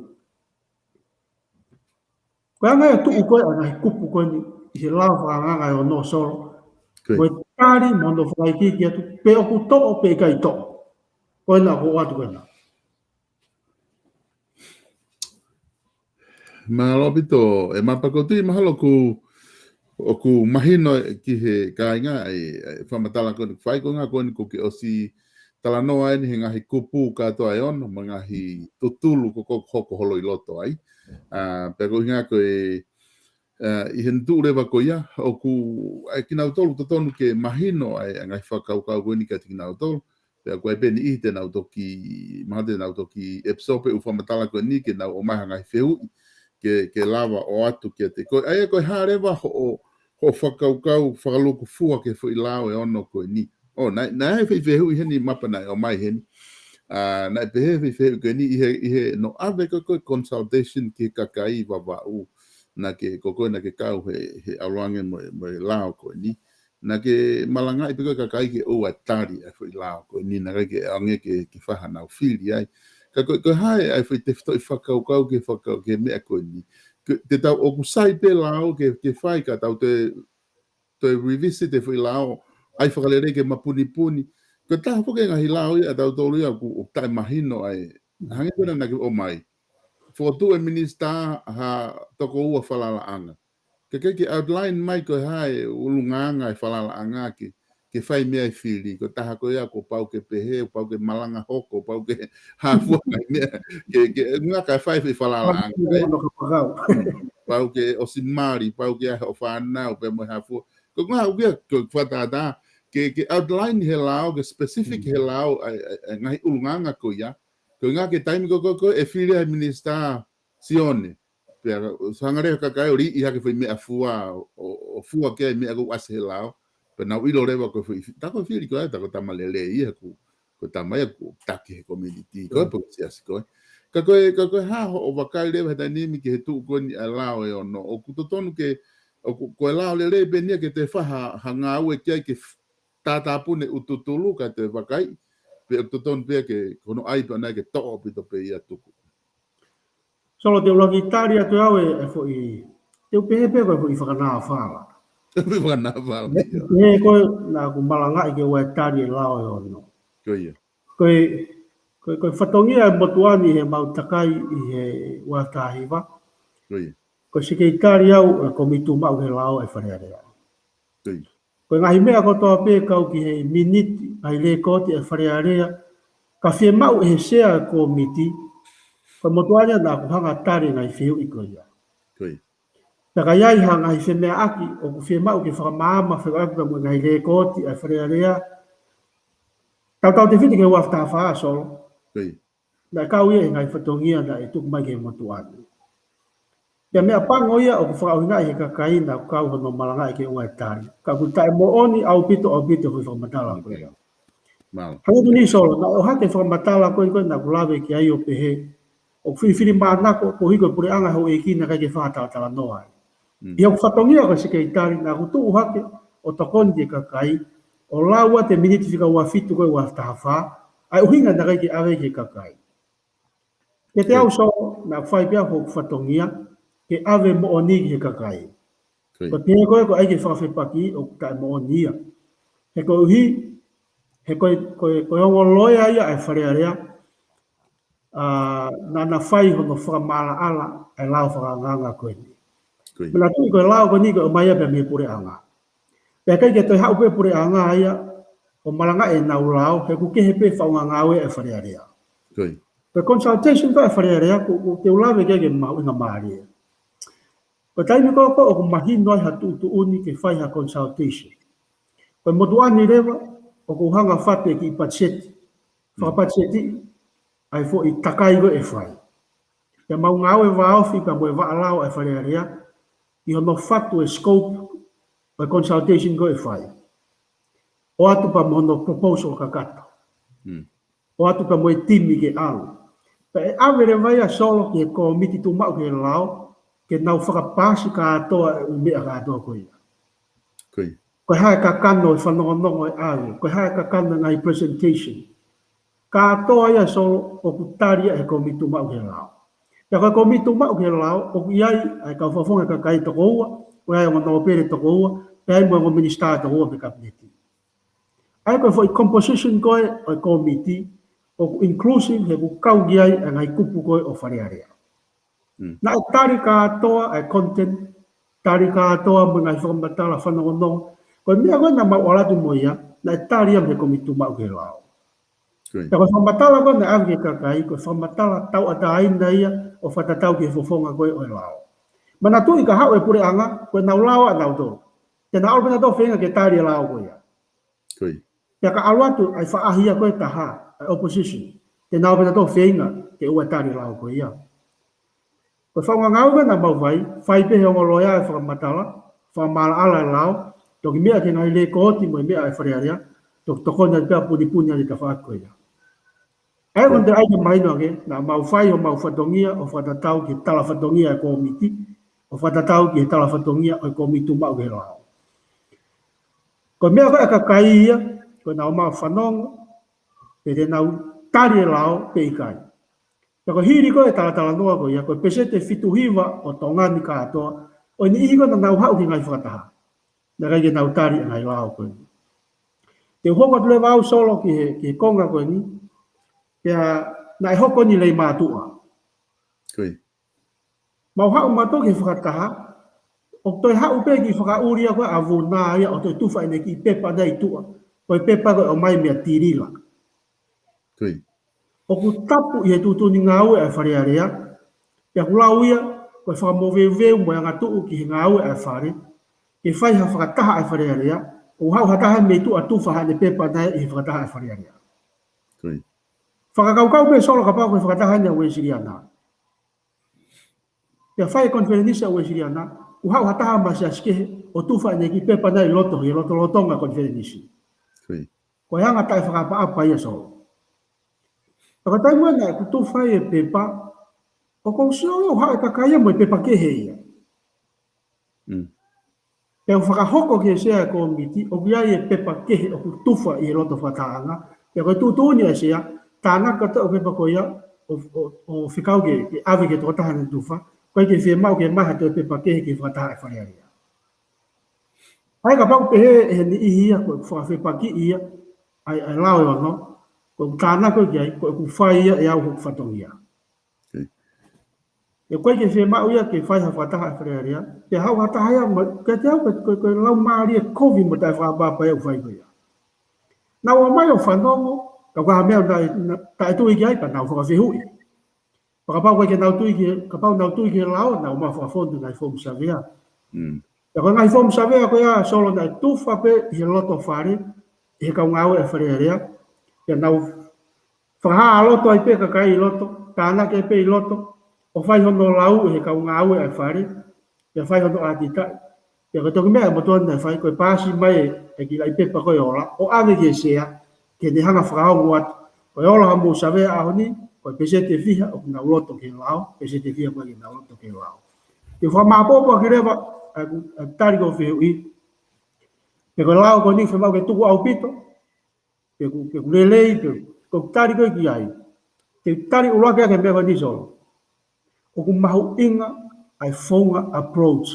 Ko e anga ia e tuʻu ko ē ʻa e ngaahi kupu ko eni ʻi he lao fakaangaanga ʻe ono Solo. Ko e tali mo hono fakaikiiki atu, pe ʻoku toʻo, pe ʻikai toʻo. Ko ena ʻoku ʻoatu ko ena. Mālō ʻaupito, ʻe Mapa Koti, mahalo ʻoku ʻOku mahino ki he kāinga ʻa e, ʻa e fakamatala ko eni ʻoku fai, ko e ʻuhinga ko eni ʻoku ke ʻosi talanoa eni he ngaahi kupu kātoa ʻe ono, mo e ngaahi tutulu ko ē ʻoku hoko holo ʻi loto ai. ʻA, pea ko e ʻuhinga ko e, ʻa, ʻi he tuʻu leva ko ia, ʻoku, ʻa e kinautolu totonu ke mahino ʻa e, ʻa e ngaahi fakakaukau ko eni kiate kinautolu, pea ko e peni ʻi te nau toki, mahalo te nau toki episode pe ʻū fakamatala ko eni ke nau ʻomai ha ngaahi fehuʻi, ke, ke lava ʻo ʻoatu kiate koe. ʻA ia ko e hā leva hoʻo, hoʻo fakakaukau fakalūkufua ki he foʻi lao ʻe ono ko eni. ʻO, naʻe, naʻe ʻi ai e foʻi fehuʻi heni mapa naʻe ʻomai heni. ʻA, naʻe pehē e foʻi fehuʻi ko eni ʻi he, ʻi he no ʻave ko ē ko e consultation ki he kakai Vavaʻu. Naʻa ke, ko koe naʻa ke kau he, he ʻalu ange mo e, mo e lao ko eni. Naʻa ke malangaʻi pē ko e kakai ke ʻoua ʻe tali ʻa e foʻi lao ko eni, naʻe ʻikai ke ʻaonga ke, ke fai haʻanau fili ai. Ka ko e, ko e hā e, ʻa e foʻi tefitoʻi fakakaukau ki he fakakau-, ki he meʻa ko eni. Ke, te tau ʻoku sai pē lao ke, ke fai ka tau toe, toe revisit e foʻi lao, ʻai fakalelei ke mapunipuni. Ko e taha foki e ngaahi lao ia ʻa tautolu ia ʻoku, ʻoku taʻemahino ai. Hangē ko ena naʻa ke ʻomai. Fokotuʻu e minisitā ha toko ua falalaʻanga. Ke, ke, ke outline mai ko e hā e ʻulungaanga e falalaʻanga ke, ke fai meʻa ʻi Fili. Ko e taha ko ia kuo pau ke pehē, kuo pau ke malanga hoko, kuo pau ke hā fua ngaahi meʻa, ke, ke ngāue ke fai e foʻi falalaʻanga. Pau ke ʻosi mali, pau ke ʻai hoʻo fānau, pea mo e hā fua. Ko e ʻuhinga ʻoku ʻi ai, ko e fakatātā, ke, ke outline he lao, ke specific he lao, ʻa e, ʻa e, ʻa e ngaahi ʻulungaanga ko ia. Ko e ʻuhinga ki he taimi ko ē, ko ē, ko ē, ʻe fili ai e minisitā Sione. Pea, ʻo hanga leva e kakai ʻo liʻaki e foʻi meʻafua, ʻo, ʻo fua ki ai e meʻa ʻoku ʻasi he lao. Pea nau ʻilo leva ko e foʻi, tā ko e fili ko ē, tā ko e tama lelei ia ʻoku, ko e tama ia ʻoku taki he community ko ē, pe ko e siasi ko ē. Ka ko e, ka ko e hā hoʻo vakai leva he taimi ni ki he tuʻu ko eni ʻa e lao ʻe ono. ʻOku totonu ke, ʻoku, ko e lao lelei pē eni ia ke te fai ha, ha ngāue ki ai ke f-, tātāpuni e ʻū tutulu ka te vakai, pe ʻoku totonu pē ke, ko hono ʻai pē ʻona ke toʻo ʻaupito pē ia tuku. Solo, te u lava ke tali atu ʻe au e, e foʻi, te u pehē pē ko e foʻi fakanāfala. Foʻi fakanāfala, ia. He ko ē naʻa ku malangaʻi ke ʻoua ʻe tali e lao ʻe ono. Ko ia. Ko e, ko e, ko e fatongia e motuʻa ni he mau takai ʻi he ua taha hiva. Ko ia. Ko e sekelitali au e Kōmiti Tuʻumaʻu ki he Lao e Fale Alea. Ko ia. Ko e ngaahi meʻa kotoa pē kau ki he miniti, ngaahi lēkooti e Fale Alea, ka fiemaʻu ʻe he sea e kōmiti, ko e motuʻa ni naʻa ku hanga tali e ngaahi fehuʻi ko ia. Ko ia. Pea ka ʻi ai ha ngaahi femeʻaʻaki ʻoku fiemaʻu ke fakamaama fekauʻaki pea mo e ngaahi lēkooti e Fale Alea, tautautefito ki he ua afe taha fā, Solo. Ko ia. Naʻe kau ia he ngaahi fatongia naʻe tuku mai ki he motuʻa ni. Pea meʻapango ia ʻoku fakaʻuhingaʻi he kakai naʻa ku kau hono malangaʻi ke ʻoua ʻe tali. Ka ʻoku taʻemoʻoni ʻaupito, ʻaupito e foʻi fakamatala ko ia. Mālō. Hangē ko eni, Solo, naʻe ʻohake e fakamatala ko ē, ko ē naʻa ku lave ki ai ʻo pehē, ʻoku filifilimānako, koeʻuhi ko e puleʻanga houʻeiki naʻe ʻikai ke fai ha talatalanoa ai. Mm. ʻI hoku fatongia ko e sekelitali, naʻa ku tuʻu hake ʻo tokoni ki he kakai, ʻo lau atu e miniti fika ua fitu ko ē ua afe taha fā, ʻa e ʻuhinga naʻe ʻikai ke ʻave ki he kakai. Kiate au, Solo, naʻa ku fai pē au hoku fatongia ke ʻave moʻoni ki he kakai. Ko ia. Ko e pehē ko ē ko e ʻai ke fakafepaki ʻoku taʻemoʻoni ia. He koeʻuhi, he ko e, ko e, ko e ongo loea ia e Fale Alea, ʻa, naʻa na fai hono fakamaʻalaʻala e lao fakaangaanga ko eni. Ko ia. Pea na tui ko e lao ko eni ko e ʻomai ia pē mei he puleʻanga. Pea ʻikai ke toe haʻu pē puleʻanga ia ʻo malangaʻi ʻenau lao, he ʻoku kehe pē faʻunga ngāue e Fale Alea. Ko ia. Ko e consultation ko ē e Fale Alea, ʻoku, ʻoku te u lave ki ai ke mahuʻinga mālie. Ko e taimi ko ē ʻoku mahino ai ha tuʻutuʻuni ke fai ha consultation. Ko e motuʻa ni leva, ʻoku hanga fatu e kiʻi patiseti. Mm. Fakapatiseti, ʻa e foʻi takai ko ē ʻe fai. Pea mau ngāue vāofi pea mo e vaʻa lao e Fale Alea, ʻi hono fatu e scope ʻo e consultation ko ē ʻe fai. ʻOatu pea mo hono proposal kakato. Mm. ʻOatu pea mo e timi ke ʻalu. Pea ʻe ʻave leva ia, Solo, ki he Kōmiti Tuʻumaʻu ki he Lao, ke nau fakapaasi kātoa e ʻū meʻa kātoa ko ia. Ko ia. Ko e hā e kakano e fanongonongo ʻe ʻave, ko e hā e kakano e ngaahi presentation. Kātoa ia, Solo, ʻoku tali ia ʻe he Kōmiti Tuʻumaʻu ki he Lao. Pea ko e Kōmiti Tuʻumaʻu ki he Lao, ʻoku ʻi ai ʻa e kau fakafofonga kakai toko ua, ʻoku ʻi ai e ongo nōpele toko ua, pea ʻi ai mo e ongo minisitā toko ua mei he Kapineti. ʻA ia ko e foʻi composition ko ē ʻo e kōmiti, ʻoku inclusive he ʻoku kau ki ai e ngaahi kupu ko ē ʻo Fale Alea. Mm. Naʻe tali kātoa e content tali kātoa mo e ngaahi fakamatala fanongonongo. Ko e meʻa ko ē naʻa mau ʻalu atu mo ia, naʻe tali ia mei he Kōmiti Tuʻumaʻu ki he Lao. Ko ia. Pea ko e fakamatala ko ē naʻe ʻave ki he kakai, ko e fakamatala tauʻatāina ia ʻo fakatatau ki he fofonga ko ē ʻo e lao. Manatuʻi ka haʻu e puleʻanga, ko ʻenau lao ʻanautolu. Te nau ʻalu pē nautolu ʻo feinga ke tali e lao ko ia. Ko ia. Pea ka ʻalu atu ʻa e faʻahi ia ko ē ʻe taha, ʻa e opposition, te nau ʻalu pē nautolu ʻo feinga ke ʻoua ʻe tali e lao ko ia. Ko e faʻunga ngāue naʻa mau fai, fai pē he ongo loea e fakamatala, fakamaʻalaʻala e lao, toki meʻa ki he ngaahi lēkooti mo e meʻa ʻa e Fale Alea, toki tokoni atu pē ʻo punipuni ʻa e tafaʻaki ko ia. ʻA ia ko ē naʻe ʻai ke mahino ange, naʻa mau fai homau fatongia ʻo fakatatau ki he tala fatongia ʻa e kōmiti, ʻo fakatatau ki he tala fatongia ʻo e Kōmiti Tuʻumaʻu ki he Lao. Ko e meʻa ko ē ʻa e kakai ia, ko ʻenau maʻu fanongo, pe te nau tali e lao pe ʻikai. Pea ko e hili ko ē e talatalanoa ko ia, ko e peseti ʻe fitu hiva ʻo Tonga ni kātoa, ʻo e niʻihi ko ē naʻa nau haʻu ki he ngaahi fakataha, naʻe ʻikai ke nau tali e ngaahi lao ko eni. Te u hoko atu leva au Solo ki he, ki he konga ko eni, pea naʻe hoko ni lei mātuʻa. Ko ia. Mau haʻu mautolu ki he fakataha, ʻo toe haʻu pē kiʻi fakaʻuli ia ko ē ʻa Vuna ia ʻo toe tufa ʻene kiʻi pepa naʻe ʻi tuʻa, ko e pepa ko ē ʻomai meia Tilila. Ko ia. ʻOku tapu ʻi he tuʻutuʻuni ngāue ʻa e Fale Alea, pea ʻoku lau ia, ko e fakamoveuveu mo e angatuʻu ki he ngāue ʻa e Fale, ke fai ha fakataha ʻa e Fale Alea, ʻo haʻu ha taha mei tuʻa ʻo tufa haʻane pepa naʻe ʻi he fakataha ʻa e Fale Alea. Ko ia. Fakakaukau pē Solo kapau ko e fakataha eni ʻa e Uēsiliana. Pea fai e konifelenisi ʻa e Uēsiliana, ʻo haʻu ha taha mei he siasi kehe, ʻo tufa ʻene kiʻi pepa naʻe ʻi loto, ʻi he lotolotonga konifelenisi. Ko ia. Ko e anga taʻefakaʻapaʻapa ia Solo. Pea ko e taimi naʻe ʻoku tufa ai e pepa, ʻoku ou sio ia ʻoku haʻu e kakai ia mo e pepa kehe ia. Mm. Pea ʻoku fakahoko ki he sea e kōmiti, ʻoku ʻi ai e pepa kehe ʻoku tufa ʻi he loto fakatahaʻanga. Pea ko e tuʻutuʻuni ʻa e sea, tānaki kātoa e pepa ko ia, ʻo, ʻo, ʻo fekau ke, ke ʻave ki he tokotaha naʻe tufa, ʻoku ʻikai ke fiemaʻu ke maʻu ha toe pepa kehe ki he fakataha ʻa e Fale Alea. ʻA ia kapau pehē ʻe he niʻihi ia, ko e fakafepakiʻi ia, ʻa e, ʻa e lao ʻe ono, ko ʻeku tānaki ko ē ki ai, ko ʻeku fai ia ʻe au hoku fatongia. Ko ia. ʻOku ʻikai ke fiemaʻu ia ke fai ha fakataha ʻa e Fale Alea, pea haʻu ha taha ia, ma, kiate au, ko e, ko e, ko e laumālie kovi mo taʻefakaʻapaʻapa ia ʻoku fai ko ia. Naʻa nau ō mai ʻo fanongo, ka ʻoku ʻi ai ha meʻa naʻe, naʻe, taʻetui ki ai, pea nau fakafehuʻi. Pea kapau ʻoku ʻikai ke nau tui ki he, kapau nau tui ki he lao, nau ō mai ʻo fakafonu e ngaahi foomu savea. Mm. Pea ko e ngaahi foomu savea ko ia Solo naʻe tufa pē ʻi he loto Fale, ʻe he kau ngāue ʻa e Fale Alea. Pea nau fakahā loto ai pē kakai ʻi loto, tānaki ai pē ʻi loto, ʻo fai hono lau ʻe he kau ngāue ʻa e Fale, pea fai hono ʻātitaʻi. Pea ko e toki meʻa ʻe motuʻa naʻe fai, ko e paasi mai e kiʻi laʻi pepa ko ē ʻe ola, ʻo ʻave ki he sea, ke ne hanga ʻo fakaongo atu. Ko e ola hoʻomou savea ʻaho ni, ko e peseti ʻe fiha ʻoku nau loto ki he lao, peseti ʻe fiha ʻoku ʻikai ke nau loto ki he lao. Te u fakamāʻopoʻopo ʻaki leva ʻa ʻeku, ʻeku tali ki hoʻo fehuʻi. Pe ko e lao ko eni fiemaʻu ke tuku ʻaupito, pe ʻoku, pe ʻoku lelei, pe ko ʻeku tali ko ē ki ai. Te u tali ʻuluaki ʻaki e meʻa ko eni Solo. ʻOku mahuʻinga ʻa e founga approach.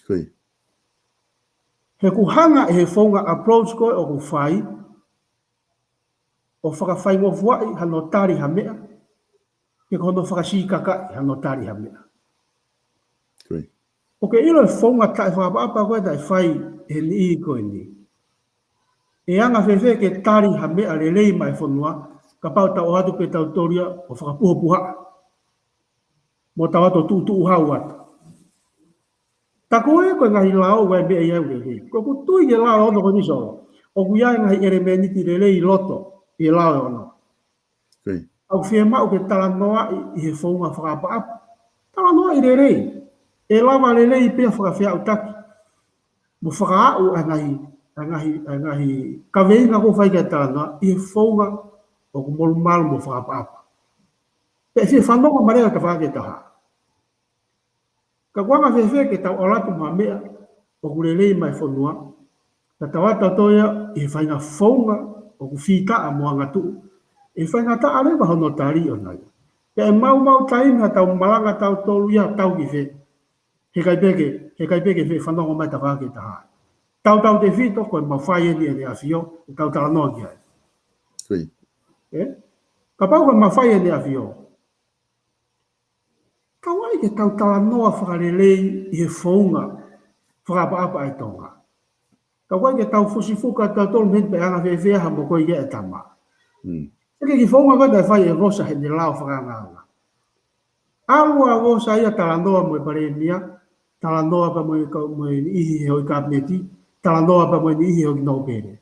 Ko ia. He ʻoku hanga ʻe he founga approach ko ē ʻoku fai, ʻo fakafaingofuaʻi hano tali ha meʻa, pe ko hono fakasikakaʻi hano tali ha meʻa. Ko ia. ʻOku ke ʻilo e founga taʻefakaʻapaʻapa ko ē naʻe fai ʻe he niʻihi ko eni. ʻE anga fēfē ke tali ha meʻa lelei maʻa e fonua, kapau te tau ō atu pē tautolu ia ʻo fakapuhapuhaʻa. Mo tau ō atu ʻo tuʻutuʻu hau atu. Tā ko ē ko e ngaahi lao ʻoku ʻi ai e meʻa ia ʻoku lelei. Ko ʻeku tui ki he lao ʻe ono ko eni Solo, ʻoku ʻi ai e ngaahi ʻelemēniti lelei ʻi loto ʻi he lao ʻe ono. Ko ia. ʻOku fiemaʻu ke talanoaʻi ʻi he founga fakaʻapaʻapa. Talanoaʻi lelei. ʻE lava lelei pea fakafeʻautaki mo fakaaʻu ʻa e ngaahi, ʻa e ngaahi, ʻa e ngaahi kaveinga ʻoku fai ki ai e talanoa ʻi he founga ʻoku molumalu mo fakaʻapaʻapa. Pea ʻe fie fanongo mai leva e tafaʻaki ʻe taha. Ka ʻoku anga fēfē ke tau ʻalu atu mo ha meʻa ʻoku lelei maʻa e fonua, ka tau ō atu ʻo tau ō ia ʻi he faʻahinga founga ʻoku fītaʻa mo angatuʻu, ʻe faingataʻa leva hono tali ʻoʻona ia. Pea ʻe maumau taimi ha tau malanga tautolu ia ʻo tau ki fē. He ʻikai pē ke, he ʻikai pē ke fie fanongo mai e tafaʻaki ʻe taha. Tautautefito ko e mafai eni ʻEne ʻAfio, ʻo tau talanoa ki ai. Ko ia. Ē? Kapau ko e mafai ʻEne ʻAfio, kau ai ke tau talanoa fakalelei ʻi he founga fakaʻapaʻapa ʻa e Tonga. Ka ʻoku ʻikai ke tau fusifuka tautolu mei heni pe anga fēfē ha mo ko ia e tama. Seke ki founga ko ē naʻe fai ʻe Vosa heʻene lao fakaangaanga. ʻAlu ʻa Vosa ia talanoa mo e palēmia, talanoa pea mo e kau, mo e niʻihi he ʻo e kapineti, talanoa pea mo e niʻihi he ʻo e nōpele.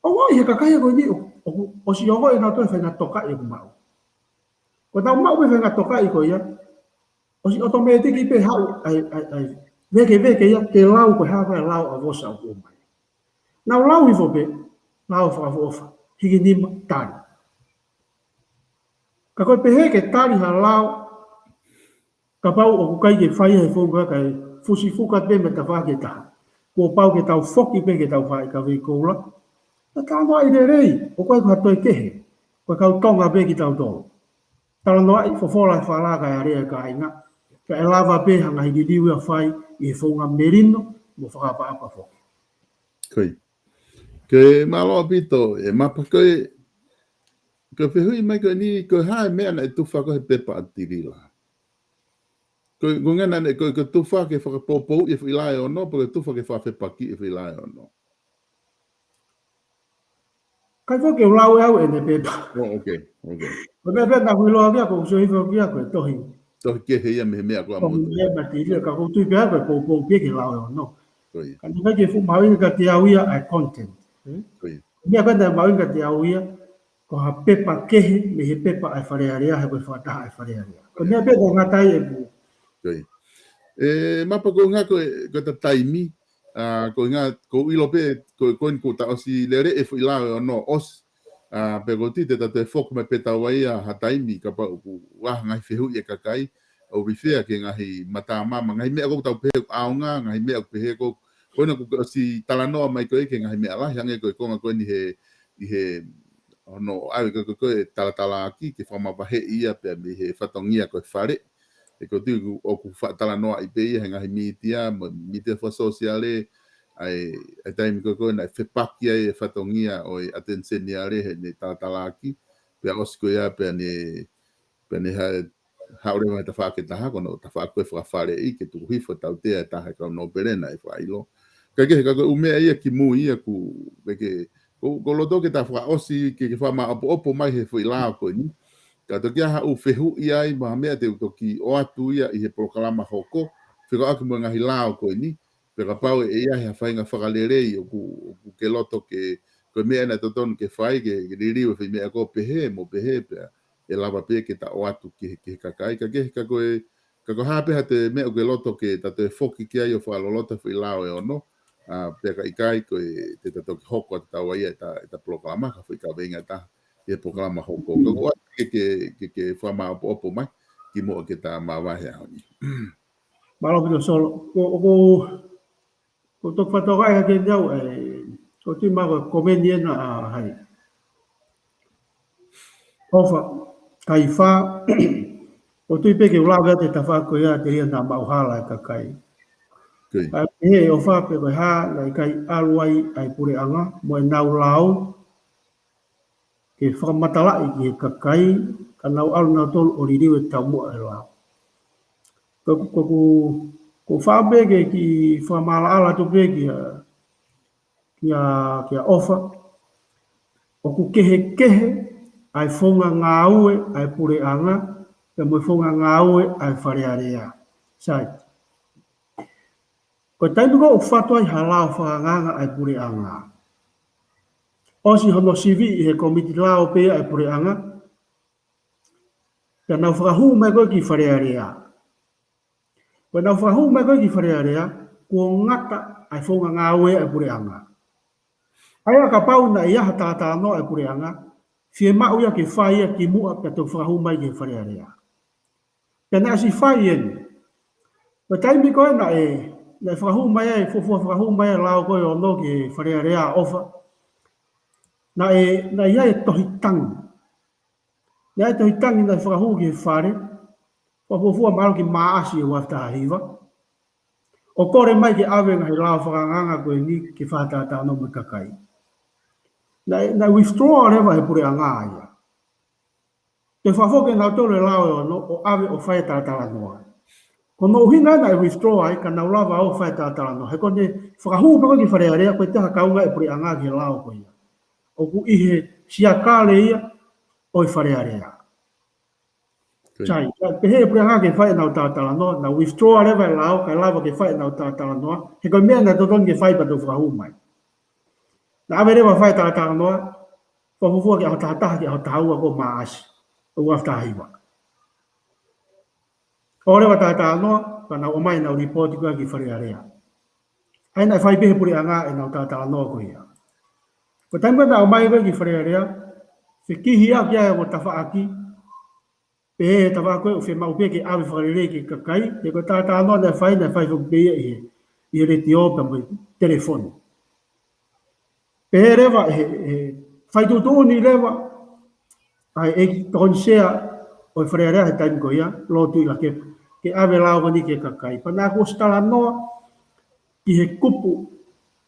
ʻOku ʻi he kakai ko eni ʻo, ʻo, ʻosi ongoʻi ʻe nautolu e faʻahinga tokaʻi ʻoku maʻu. Ko ʻenau maʻu pē faʻahinga tokaʻi ko ia, ʻosi ʻotomētiki pē haʻu ai, ai, ai. Vekeveke ia ke lau ko e hā e lao ʻa Vosa ʻoku ʻomai. Nau lau hifo pē, lao fakaʻofoʻofa, hiki nima, tali. Ka ko e pehē ke tali ha lao, kapau ʻoku ʻikai ke fai he founga kae fusifuka pē mei tafaʻaki ʻe taha. Kuo pau ke tau foki pē ke tau fai ka vei koula. Ka talanoaʻi lelei, ʻoku ʻikai ko ha toe kehe, ko e kau Tonga pē kitautolu. Talanoaʻi, fofola e fala kae alea e kāinga. Kae lava pē ha ngaahi liliu ia ʻo fai ʻi he founga melino mo fakaʻapaʻapa foki. Ko ia. Ke mālō ʻaupito, ē Mapa, ko e, ko e fehuʻi mai ko eni, ko e hā e meʻa naʻe tufa ko ē he pepa ʻa Tilila. Ko, ko e ngaahi naʻe, ko, ko e tufa ke fakapoupouʻi e foʻi lao ʻe ono, pe ko e tufa ke fakafepakiʻi e foʻi lao ʻe ono. ʻIkai foki ke u lau ʻe au ʻene pepa. Oh, okay, okay. Ko e meʻa pē naʻa ku ʻiloa kia, ko u sio hifo kia, ko e tohi. Tohi kehe ia mei he meʻa ko ē ʻa Tohi motu. Meʻa ʻa Tilila, ka ko u tui pē au ko e poupou pē ki he lao ʻe ono. Ko ia. Ka naʻe ʻikai ke fuʻu mahuʻinga kiate au ia ʻa e content. Hmm? Ko ia. Meʻa ko ē naʻe mahuʻinga kiate au ia, ko ha pepa kehe mei he pepa ʻa e Fale Alea, he ko e fakataha ʻa e Fale Alea. Ko e meʻa pē naʻe ngata ai ʻeku. Ko ia. Ē Mapa, ko e ʻuhinga ko e, ko e ta taimi, ʻa, ko e ʻuhinga, ko u ʻilo pē, ko, ko eni kuo ta ʻosi lele e foʻi lao ʻe ono ʻosi, ʻa, pea ko u tui te ta toe foki mai pē taua ia ha taimi, kapau ʻoku ʻi ai ha ngaahi fehuʻi ʻa e kakai, ʻo refer ki he ngaahi matamama, ngaahi meʻa ʻoku tau pehē ʻoku ʻaonga, ngaahi meʻa ʻoku pehē ʻoku, ko ena kuo ke ʻosi talanoa mai ko ē ki he ngaahi meʻa lahi, hangē ko e konga ko eni he, ʻi he, hono ʻave ko, ko, ko e talatalaaki, ke fakamavaheʻi ia pea mei he fatongia ko e Fale. Ē ko u tui ʻoku, ʻoku faʻa talanoaʻi pē ia he ngaahi mītia, mo, mītia fakasōsiale, ʻa e, ʻa e taimi ko ē ko ē naʻe fepaki ai e fatongia ʻo e ʻAteni Seniale heʻene talatalaaki, pea ʻosi ko ia pea ne, pea ne ha, haʻu leva he tafaʻaki ʻe taha, ko hono tafaʻaki ko ē fakafaleʻi ke tuku hifo e tautea ʻe taha e kau nōpele naʻe fakaʻilo. Ka ke, ka ko e ʻū meʻa ia kimui ia kuo, ke, ke, ko, ko u loto ke ta fakaʻosi ke, ke fakamāʻopoʻopo mai he foʻi lao ko eni. Ka toki ʻi ai ha ʻū fehuʻi ai mo ha meʻa te u toki ʻoatu ia ʻi he polokalama hoko, fekauʻaki mo e ngaahi lao ko eni, pea kapau ʻe ʻi ai ha faʻahinga fakalelei ʻoku, ʻoku ke loto ke, ko e meʻa naʻe totonu ke fai, ke, ke liliu e foʻi meʻa ko ē pehē, mo pehē, pea ʻe lava pē ke ta ʻoatu ki he, ki he kakai, ka ke, ka ko e, ka ko e hā pē ha toe meʻa ʻoku ke loto ke ta toe foki ki ai ʻo fakaloloto e foʻi lao ʻe ono, ʻa, pea ka ʻikai ko e te ta toki hoko atu taua ia ʻeta, ʻeta polokalama, ka foʻi kaveinga ʻe taha ʻi he polokalama hoko. Ka ko u ʻoatu ke, ke, ke, ke fakamāʻopoʻopo mai, kimuʻa ke ta mavahe he ʻaho ni. Mālō ʻaupito Solo. Ko, ko, ko u toki fakatokangaʻi hake ni au, ē, ko u tui mai ko e komeni ena ʻa hai. ʻOfa, Kaifā, ko u tui pē ke u lave atu he tafaʻaki ko ia telia naʻa maʻu hala e kakai. Ko ia. ʻA e pehē ʻe ʻOfa pe ko e hā naʻe ʻikai ʻalu ai ʻa e puleʻanga, mo ʻenau lau, ke fakamatalaʻi ki he kakai, ka nau ʻalu nautolu ʻo liliu e taumuʻa e lao. Ko, ko, ko, ko u fakaʻamu pē ke kiʻi fakamaʻalaʻala atu pē kia, kia, kia ʻOfa. ʻOku kehekehe ʻa e founga ngāue ʻa e puleʻanga, pea mo e founga ngāue ʻa e Fale Alea. Sai. Ko e taimi ko ē ʻoku fatu ai ha lao fakaangaanga ʻa e puleʻanga, ʻosi hono siviʻi ʻe he kōmiti lao pē ia ʻa e puleʻanga, pea nau fakahū mai ko ē ki Fale Alea. Pea nau fakahū mai ko ē ki Fale Alea, kuo ngata ʻa e founga ngāue ʻa e puleʻanga. ʻA ia kapau naʻe ʻi ai ha talatalanoa ʻa e puleʻanga, fiemaʻu ia ke fai ia kimuʻa pea toki fakahū mai ki Fale Alea. Pea naʻe ʻosi fai eni. Ko e taimi ko ē naʻe, naʻe fakahū mai ai, fuofua fakahū mai ai e lao ko ē ʻe ono ki Fale Alea ʻa ʻOfa, naʻe, naʻe ʻi ai e tohi tangi. Naʻe ʻi ai e tohi tangi naʻe fakahū ki he Fale, fakafuofua mahalo ki Maʻasi ʻo e ua afe taha hiva, ʻo kole mai ke ʻave e ngaahi lao fakaangaanga ko eni ke fakatalatala mo e kakai. Naʻe, naʻe withdraw leva ʻe he puleʻanga ia. Toe fakafoki ʻe nautolu e lao ʻe ono ʻo ʻave ʻo fai e talatalanoa. Ko hono ʻuhinga naʻe withdraw ai, ka nau lava ʻo fai e talatalanoa. He ko ʻene fakahū pē ko ē ki Fale Alea, ko e taha kaunga e puleʻanga ki he lao ko ia. ʻOku ʻi he siakale ia ʻo e Fale Alea. Sai, ka pehē e puleʻanga ke fai ʻenau talatalanoa, nau withdraw leva e lao, kae lava ke fai ʻenau talatalanoa, he ko e meʻa naʻe totonu ke fai pea toki fakahū mai. Naʻe ʻave leva fai talatalanoa, fakafuofua ki he ʻaho taha taha ki he ʻaho taha ua ko Maʻasi, ʻo ua afe taha hiva. ʻO leva talatalanoa, ka nau ʻomai ʻenau lipooti ko ia ki Fale Alea. ʻA ia naʻe fai pē he puleʻanga ʻenau talatalanoa ko ia. Ko e taimi ko ē naʻe ʻomai ko ē ki Fale Alea, fekihi ʻaki ai ʻa e ongo tafaʻaki, pehē he tafaʻaki ko ē ʻoku fiemaʻu pē ke ʻave fakalelei ki he kakai, he ko e talatalanoa naʻe fai, naʻe fai foki pē ia ʻi he, ʻi he letiō pea mo e telefoni. Pehē leva, he, he fai tuʻutuʻuni leva ʻa e ʻEiki Tokoni Sea ʻo e Fale Alea he taimi ko ia, Lord Tuʻilakepa, ke ʻave e lao ko eni ki he kakai. Pea naʻa ku ʻosi talanoa ki he kupu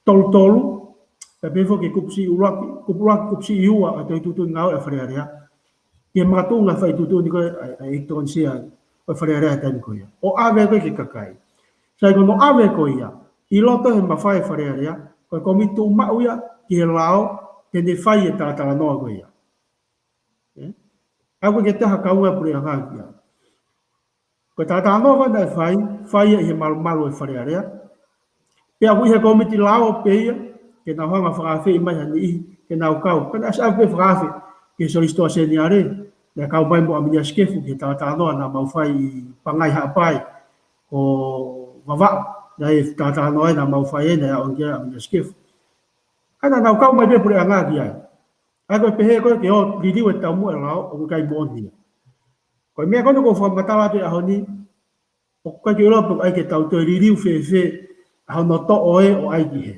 tolu tolu, pea pehē foki ki he kupu siʻi ʻuluaki, kupu ʻuluaki, kupu siʻi ua ʻa e Tohi Tuʻutuʻuni Ngāue ʻa Fale Alea, ki he makatuʻunga fai tuʻutuʻuni ko ē ʻa e, ʻa e ʻEiki Tokoni Sea ʻo e Fale Alea he taimi ko ia, ʻo ʻave ko ē ki he kakai. Sai, ko hono ʻave ko ia ʻi loto he mafai ʻa Fale Alea, ko e kōmiti tuʻumaʻu ia ki he lao ke ne fai e talatalanoa ko ia. ʻE? ʻA ia ko e taha kaunga e puleʻanga ia. Ko e talatalanoa ko ē naʻe fai, fai ia ʻi he malumalu ʻo e Fale Alea. Pea ʻoku ʻi he kōmiti lao pē ia, ke nau hanga ʻo fakaafeʻi mai ha niʻihi ke nau kau. Pea naʻe ʻosi ʻave pē fakaafe ki he Solisitō Seniale, naʻe kau mai mo ʻAminiasi Kefu ki he talatalanoa naʻa mau fai ʻi Pangai Haʻapai, ko Vavaʻu, naʻe talatalanoa ai naʻa mau fai ai, naʻe aʻu ki ai ʻAminiasi Kefu. ʻA ia naʻa nau kau mai pē puleʻanga ki ai. ʻA ia ko e pehē ko ē ke ō liliu e taumuʻa e lao, ʻoku ʻikai moʻoni ia. Ko e meʻa ko eni ʻoku ou fakamatala atu he ʻaho ni, ʻoku ʻikai ke u ʻilo pe ʻoku ʻai ke tau toe liliu fēfē ʻa hono toʻo ē ʻo ʻai ki hē.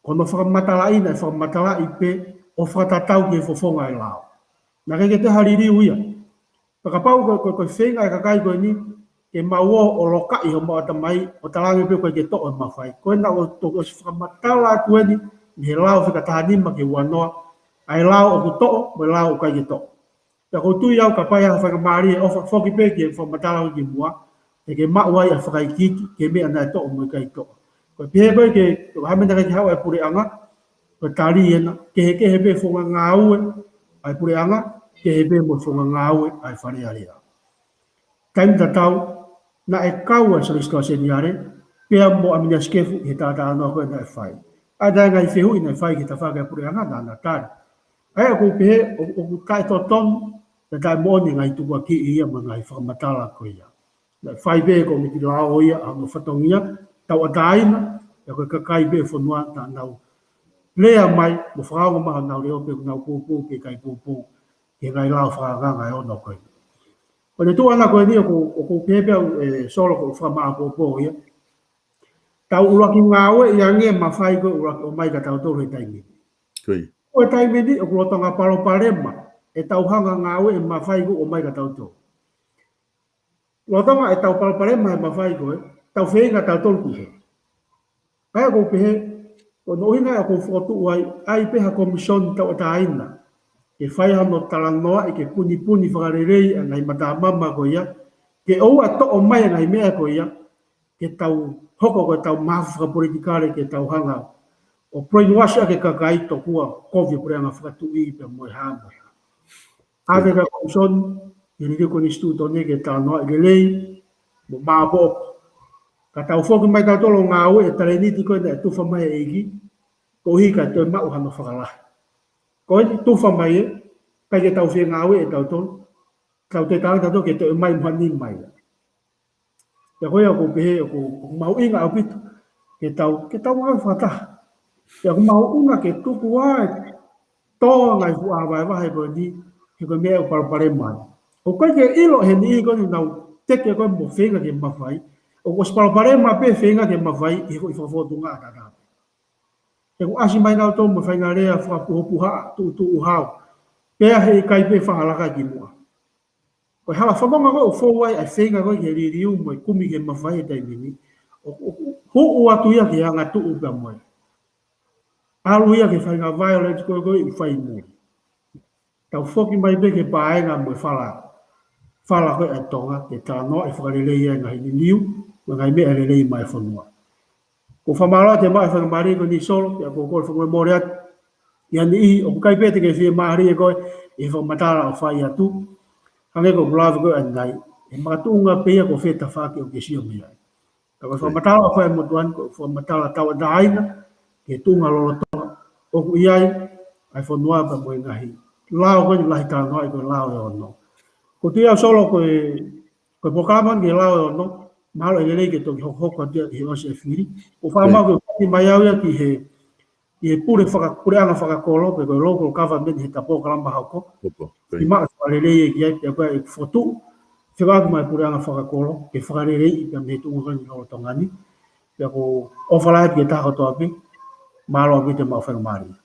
Ko hono fakamatalaʻi naʻe fakamatalaʻi pē ʻo fakatatau ki he fofonga e lao. Naʻe ʻikai ke toe ha liliu ia. Pea kapau ko, ko, ko e feinga e kakai ko eni ke mau ō ʻo lokaʻi homau ʻatamai ʻo talaange pē ʻoku ʻikai ke toʻo e mafai. Ko ena ʻoku ou toki ʻosi fakamatala atu eni mei he lao fika taha nima ki he ua noa, ʻa e lao ʻoku toʻo mo e lao ʻoku ʻikai ke toʻo. Pea ʻoku ou tui au kapau ʻe ʻi ai ha faingamālie ʻo fakafoki pē ki he fakamatala ko ē ki muʻa, he ke maʻu ai ʻa e fakaikiiki ki he meʻa naʻe toʻo mo e ʻikai toʻo. Ko e pehē ko ē ke, ko e hā e meʻa naʻe ʻikai ke haʻu ai e puleʻanga, ko e tali ena, kehekehe pē founga ngāue ʻa e puleʻanga, kehe pē mo e founga ngāue ʻa e Fale Alea. Taimi tatau, naʻe kau ʻa e Solisitō Seniale pea mo ʻAminiasi Kefu he talatalanoa ko ē naʻe fai. ʻA ia naʻe ngaahi fehuʻi naʻe fai ki he tafaʻaki ʻa e puleʻanga naʻa na tali. ʻA ia ʻoku ou pehē, ʻo, ʻoku taʻetotonu, naʻe taʻemoʻoni e ngaahi tukuakiʻi ia mo e ngaahi fakamatala ko ia. Naʻe fai pē ʻe he kōmiti lao ia ʻa hono fatongia tauʻatāina, pea ko e kakai pē ʻo e fonua naʻa nau lea mai, mo fakaongo mai honau leʻo pe ʻoku nau poupou pe ʻikai poupou ki he ngaahi lao fakaangaanga ʻe ono ko ē. Ko ʻene tuʻu ʻana ko eni ʻoku, ʻoku ou pehē pē au, ʻe Solo, ʻoku ou fakamāʻopoʻopo ia. Tau ʻuluaki ngāueʻi ange e mafai ko ē ʻuluaki ʻomai kia tautolu he taimi ni. Ko ia. Ko e taimi ni ʻoku lolotonga palopalema ʻetau hanga ʻo ngāueʻi e mafai ko ē ʻomai kia tautolu. Lolotonga ʻetau palopalema he mafai ko ē, tau feinga tautolu ki hē. ʻA ia ʻoku ou pehē, ko hono ʻuhinga ia ʻoku ou fokotuʻu ai, ʻai pē ha kōmisioni tauʻatāina ke fai hano talanoaʻi, ke punipuni fakalelei ʻa e ngaahi matamama ko ia, ke ʻoua ʻe toʻo mai e ngaahi meʻa ko ia, ke tau hoko ko ʻetau mahafu fakapolitikale, ke tau hanga ʻo brainwash ʻaki e kakai tokua kovi e puleʻanga fakatuʻi pea mo e hā mo e hā. ʻAve e kōmisioni ki he liliu konisitūtone ke talanoaʻi lelei mo maopoopo. Ka tau foki mai tautolu ʻo ngāueʻi e talēniti ko ē naʻe tufa mai ʻe he ʻEiki, koeʻuhi kae toe maʻu hano fakalahi. Ko eni tufa mai ē, ʻikai ke tau fie ngāueʻi ʻe tautolu, tau toe talaange tautolu ke toe ʻomai mo ha nima ia. Pea ko ia ʻoku ou pehē ʻoku, ʻoku mahuʻinga ʻaupito ke tau, ke tau ngāue fakataha. Pea ʻoku mahuʻinga ke tuku ʻa e tō e ngaahi fuʻu vahevahe ko eni, he ko e meʻa ʻoku palopalema ai. ʻOku ʻikai ke ʻilo ʻe he niʻihi ko eni ʻoku nau teke ko ē mo feinga ke mafai, ʻoku ʻosi palopalema pē feinga ke mafai ʻi he foʻi fakafōtunga ʻataʻatā. He ʻoku ʻasi mai nautolu mo e faʻahinga lea fakapuhopuhaʻa, tuʻutuʻu hau. Pea heʻikai pē fakalaka ki muʻa. Ko e hala fononga ko ē ʻoku fou ai ʻa e feinga ko ē ke liliu mo e kumi ke mafai he taimi ni, ʻo, ʻo, ʻo huʻu atu ia ki he angatuʻu pea mo e ʻalu ia ki he faʻahinga violence ko ē ʻoku fai ʻi muli. Tau foki mai pē ki he paenga mo e fala. fala ko ē ʻa Tonga, ke talanoaʻi fakalelei ʻa e ngaahi liliu, mo e ngaahi meʻa lelei maʻa e fonua. Ko e fakamālō atu e maʻu e faingamālie ko eni Solo, pea ko e kole fakamolemole atu ʻi ha niʻihi, ʻoku ʻikai pē te ke fiemālie koe ʻi he fakamatala ʻoku fai atu, hangē ko ʻeku lave ko ē ʻanenai, he makatuʻunga pē ia ko fē tafaʻaki ʻoku ke sio mei ai. Ka ko e fakamatala ʻoku fai ʻe he motuʻa ni, ko e fakamatala tauʻatāina ki he tuʻunga lolotonga ʻoku ʻi ai ʻa e fonua pea mo e ngaahi lao ko eni lahi talanoaʻi ko e lao ʻe ono. Ko e tui au Solo ko e, ko e polokalama ni ki he lao ʻe ono, mahalo ʻe lelei ke toki hokohoko atu ia ʻi he ʻosi e fili. ʻOku ou fakamālō ke u fai mai au ia ki he, ki he pule faka-, puleʻanga fakakolo, pe ko e local government he ʻetau polokalama hoko. Hoko, ko ia. ʻI maʻu fakalelei ʻe ki ai, pea ko e fotu, fekauʻaki mo e puleʻanga fakakolo, ke fakaleleiʻi pea mei he tuʻunga ko eni lolotonga ni. Pea ʻoku ou ʻofa lahi atu ki he taha kotoa pē, mālō ʻaupito e maʻu faingamālie.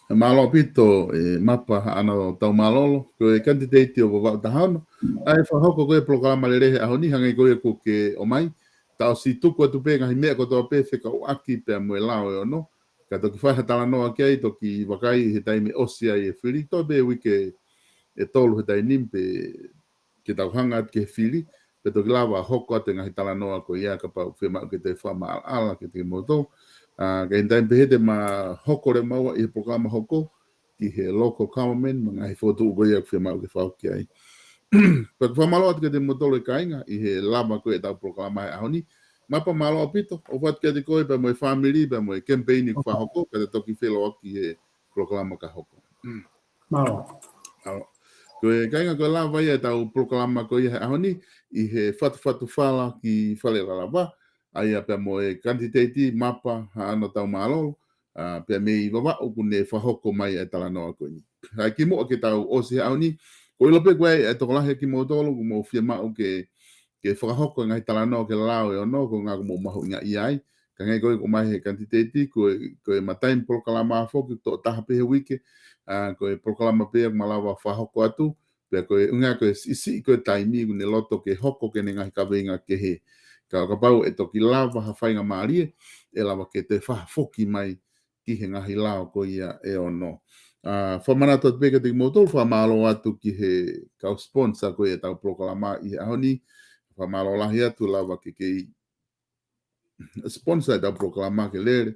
Mālō ʻaupito, ē, Mapa Haʻano Taumālolo, ko e kanititeiti ʻo Vavaʻu taha ono. ʻA e fakahoko ko ē polokalama lelei he ʻaho ni, hangē ko ia kuo ke ʻomai, tau ʻosi tuku atu pē ngaahi meʻa kotoa pē fekauʻaki pea mo e lao ʻe ono. Ka toki fai ha talanoa ki ai, toki vakai he taimi ʻosi ai e fili, toe pē uike ʻe tolu he taimi ni pē ke tau hanga atu ki he fili, pea toki lava hoko atu e ngaahi talanoa ko ia kapau fiemaʻu ke toe fakamaʻalaʻala kiate kimoutolu. ʻA, ka ʻi he taimi pehē te ma hoko leva maua ʻi he polokalama hoko, ki he local government, mo e ngaahi fokotuʻu ko ia ʻoku fiemaʻu ke fakahoko ki ai. Pea ʻoku fakamālō atu kiate kimoutolu e kāinga, ʻi he lava ko ē ʻetau polokalama he ʻaho ni. Mapa mālō ʻaupito, ʻofa atu kiate koe pea mo e fāmili, pea mo e kemipeini ʻoku fakahoko, ka te toki feʻiloaki he polokalama ka hoko. Mālō. Mālō. Ko e kāinga ko e lava ia ʻetau polokalama ko ia he ʻaho ni, ʻi he fatufatu fala ki Fale Lalava, ʻa ia pea mo e kanititeiti Mapa Haʻano Taumālolo, ʻa, pea mei Vavaʻu ʻoku ne fakahoko mai e talanoa ko eni. Kae kimuʻa ke tau ʻosi he ʻaho ni, ʻoku ou ʻilo pē ko e, e tokolahi ʻa kimoutolu, ʻoku mou fiemaʻu ke, ke fakahoko e ngaahi talanoa ki he lao ʻe ono, ko e ʻuhinga ʻoku mou mahuʻingaʻia ai. Ka hangē ko ia ʻoku ʻomai he kanititeiti, ko e, ko e matai polokalama foki, toʻo taha pē he uike, ʻa, ko e polokalama pē ia ʻoku malava fakahoko atu, pea ko e ʻuhinga ko e siʻisiʻi ko e taimi ʻoku ne loto ke hoko ki heʻene ngaahi kaveinga kehe. Ka ʻo kapau ʻe toki lava ha faingamālie, ʻe lava ke toe fakafoki mai ki he ngaahi lao ko ia ʻe ono. ʻA, fakamanatu atu pē kiate kimoutolu, fakamālō atu ki he kau sponsor ko ia ʻetau polokalama ʻi he ʻaho ni, fakamālō lahi atu lava ke kei sponsor ʻetau polokalama ke lele,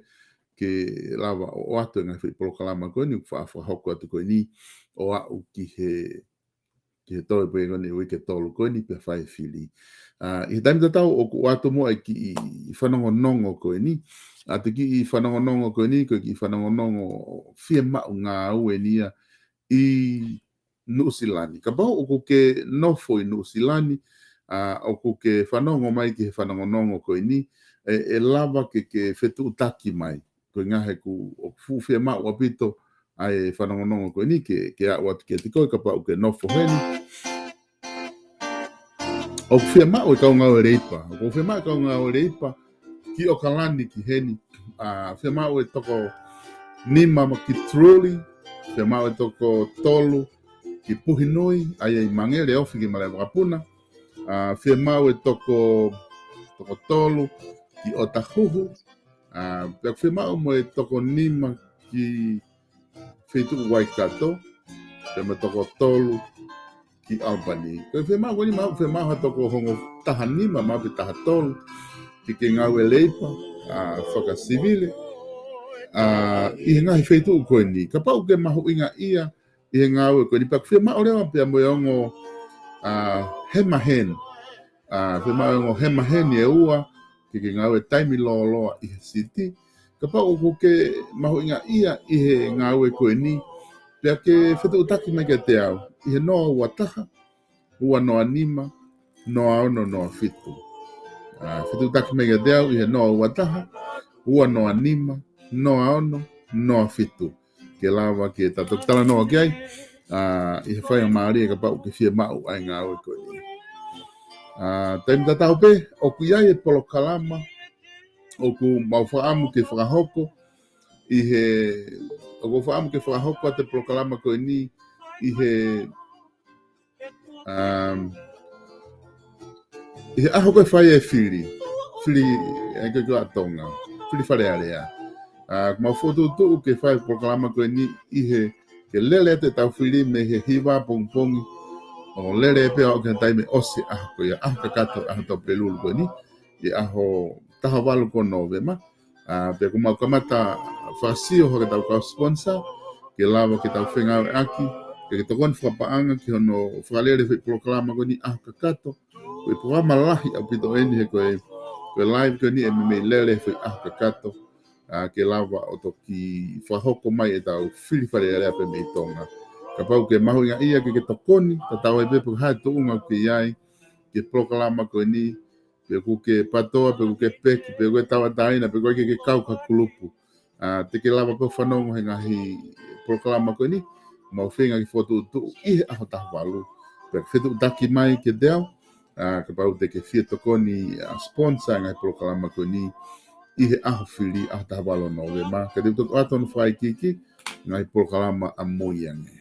ke lava ʻo ʻoatu e ngaahi foʻi polokalama ko eni, ʻoku fa-, fakahoko atu ko eni, ʻo aʻu ki he, ki he toe pē ko eni uike ʻe tolu ko eni pea fai e fili. ʻA, ʻi he taimi tatau ʻoku ʻoatu muʻa e kiʻi fanongonongo ko eni, ʻa e kiʻi fanongonongo ko eni, ko e kiʻi fanongonongo fiemaʻu ngāue eni ia ʻi Nuʻusila ni. Kapau ʻoku ke nofo ʻi Nuʻusila ni, ʻa, ʻoku ke fanongo mai ki he fanongonongo ko eni, ʻe, ʻe lava ke ke fetuʻutaki mai. Ko e ʻuhinga he ʻoku, ʻoku fuʻu fiemaʻu ʻaupito ʻa e fanongonongo ko eni ke, ke aʻu atu kiate koe kapau ʻoku ke nofo heni. ʻOku fiemaʻu e kau ngāue leipa, ʻoku fiemaʻu e kau ngāue leipa, ki ʻOkalani ki heni. ʻA, fiemaʻu e toko nima ma ki Tululi, fiemaʻu e toko tolu ki Puhinui, ʻa ia ʻi Mange, Leofi ki Malaʻevakapuna. ʻA, fiemaʻu e toko, toko tolu ki ʻOtahuhu. ʻA, pea fiemaʻu mo e toko nima ki feituʻu Waikato, pea mo e toko tolu ki Albany. Ko e fiemaʻu ko eni, maʻu fiemaʻu ha toko hongofulu mā nima maʻu pē taha tolu ke ke ngāue leipa, ʻa, fakasivile, ʻa, ʻi he ngaahi feituʻu ko eni. Kapau ʻoku ke mahuʻingaʻia ʻi he ngāue ko eni, pea ʻoku fiemaʻu leva pea mo e ongo, ʻa, hemaheni. ʻA, fiemaʻu e ongo hemaheni ʻe ua ke ke ngāue taimi lōloa ʻi he siti. Kapau ʻoku ke mahuʻingaʻia ʻi he ngāue ko eni, pea ke fetuʻutaki mai kiate au ʻi he noa ua taha, ua noa nima, noa ono noa fitu. ʻA, fetuʻutaki mai kiate au ʻi he noa ua taha, ua noa nima, noa ono noa fitu. Ke lava ke ta toki talanoa ki ai, ʻa, ʻi he faingamālie kapau ʻoku ke fiemaʻu ʻa e ngāue ko eni. ʻA, taimi tatau pē, ʻoku ʻi ai e polokalama ʻoku mau fakaʻamu ke fakahoko, ʻi he, ʻoku ou fakaʻamu ke fakahoko atu e polokalama ko eni, ʻi he, um, ʻi he ʻaho ko ē fai e fili, fili, ʻa e ko ē ʻa Tonga, fili Fale Alea. ʻA, ʻoku mau fokotuʻutuʻu ke fai e polokalama ko eni ʻi he, ke lele atu ʻetau fili mei he hiva pongipongi, ʻo lele pē ʻo aʻu ki he taimi ʻosi ʻaho ko ia, ʻaho kakato, ʻaho Tuʻapulelulu ko eni, ʻi he ʻaho taha valu ko Nōvema. ʻA, pea kuo mau kamata fakasio hake ʻetau kau sponsor, ke lava ke tau fengāueʻaki, ke, ke tokoni fakapaʻanga ki hono fakalele foʻi polokalama ko eni ʻaho kakato. Ko e polokalama lahi ʻaupito eni he ko e, ko e live ko eni ʻe meimei lele foʻi ʻaho kakato. ʻA, ke lava ʻo toki fakahoko mai ʻetau fili Fale Alea pē mei Tonga. Kapau ʻoku ke mahuʻingaʻia ke, ke tokoni, tatau ai pē pe ko e hā e tuʻunga ʻoku ke ʻi ai, ki he polokalama ko eni, pe ʻoku ke PTOA, pe ʻoku ke PEC, pe ʻoku ke tauʻatāina, pe ʻoku ʻikai ke ke kau ki ha kulupu. ʻA, te ke lava pē ʻo fanongo he ngaahi polokalama ko eni, mau feinga ke fokotuʻutuʻu ʻi he ʻaho taha valu. Pea ke fetuʻutaki mai kiate au, ʻa, kapau te ke fie tokoni, ʻa, sponsor ngaahi polokalama ko eni ʻi he ʻaho fili, ʻaho taha valu Nōvema. Ka te u toki ʻoatu hono fakaikiiki, ngaahi polokalama ʻamui ange.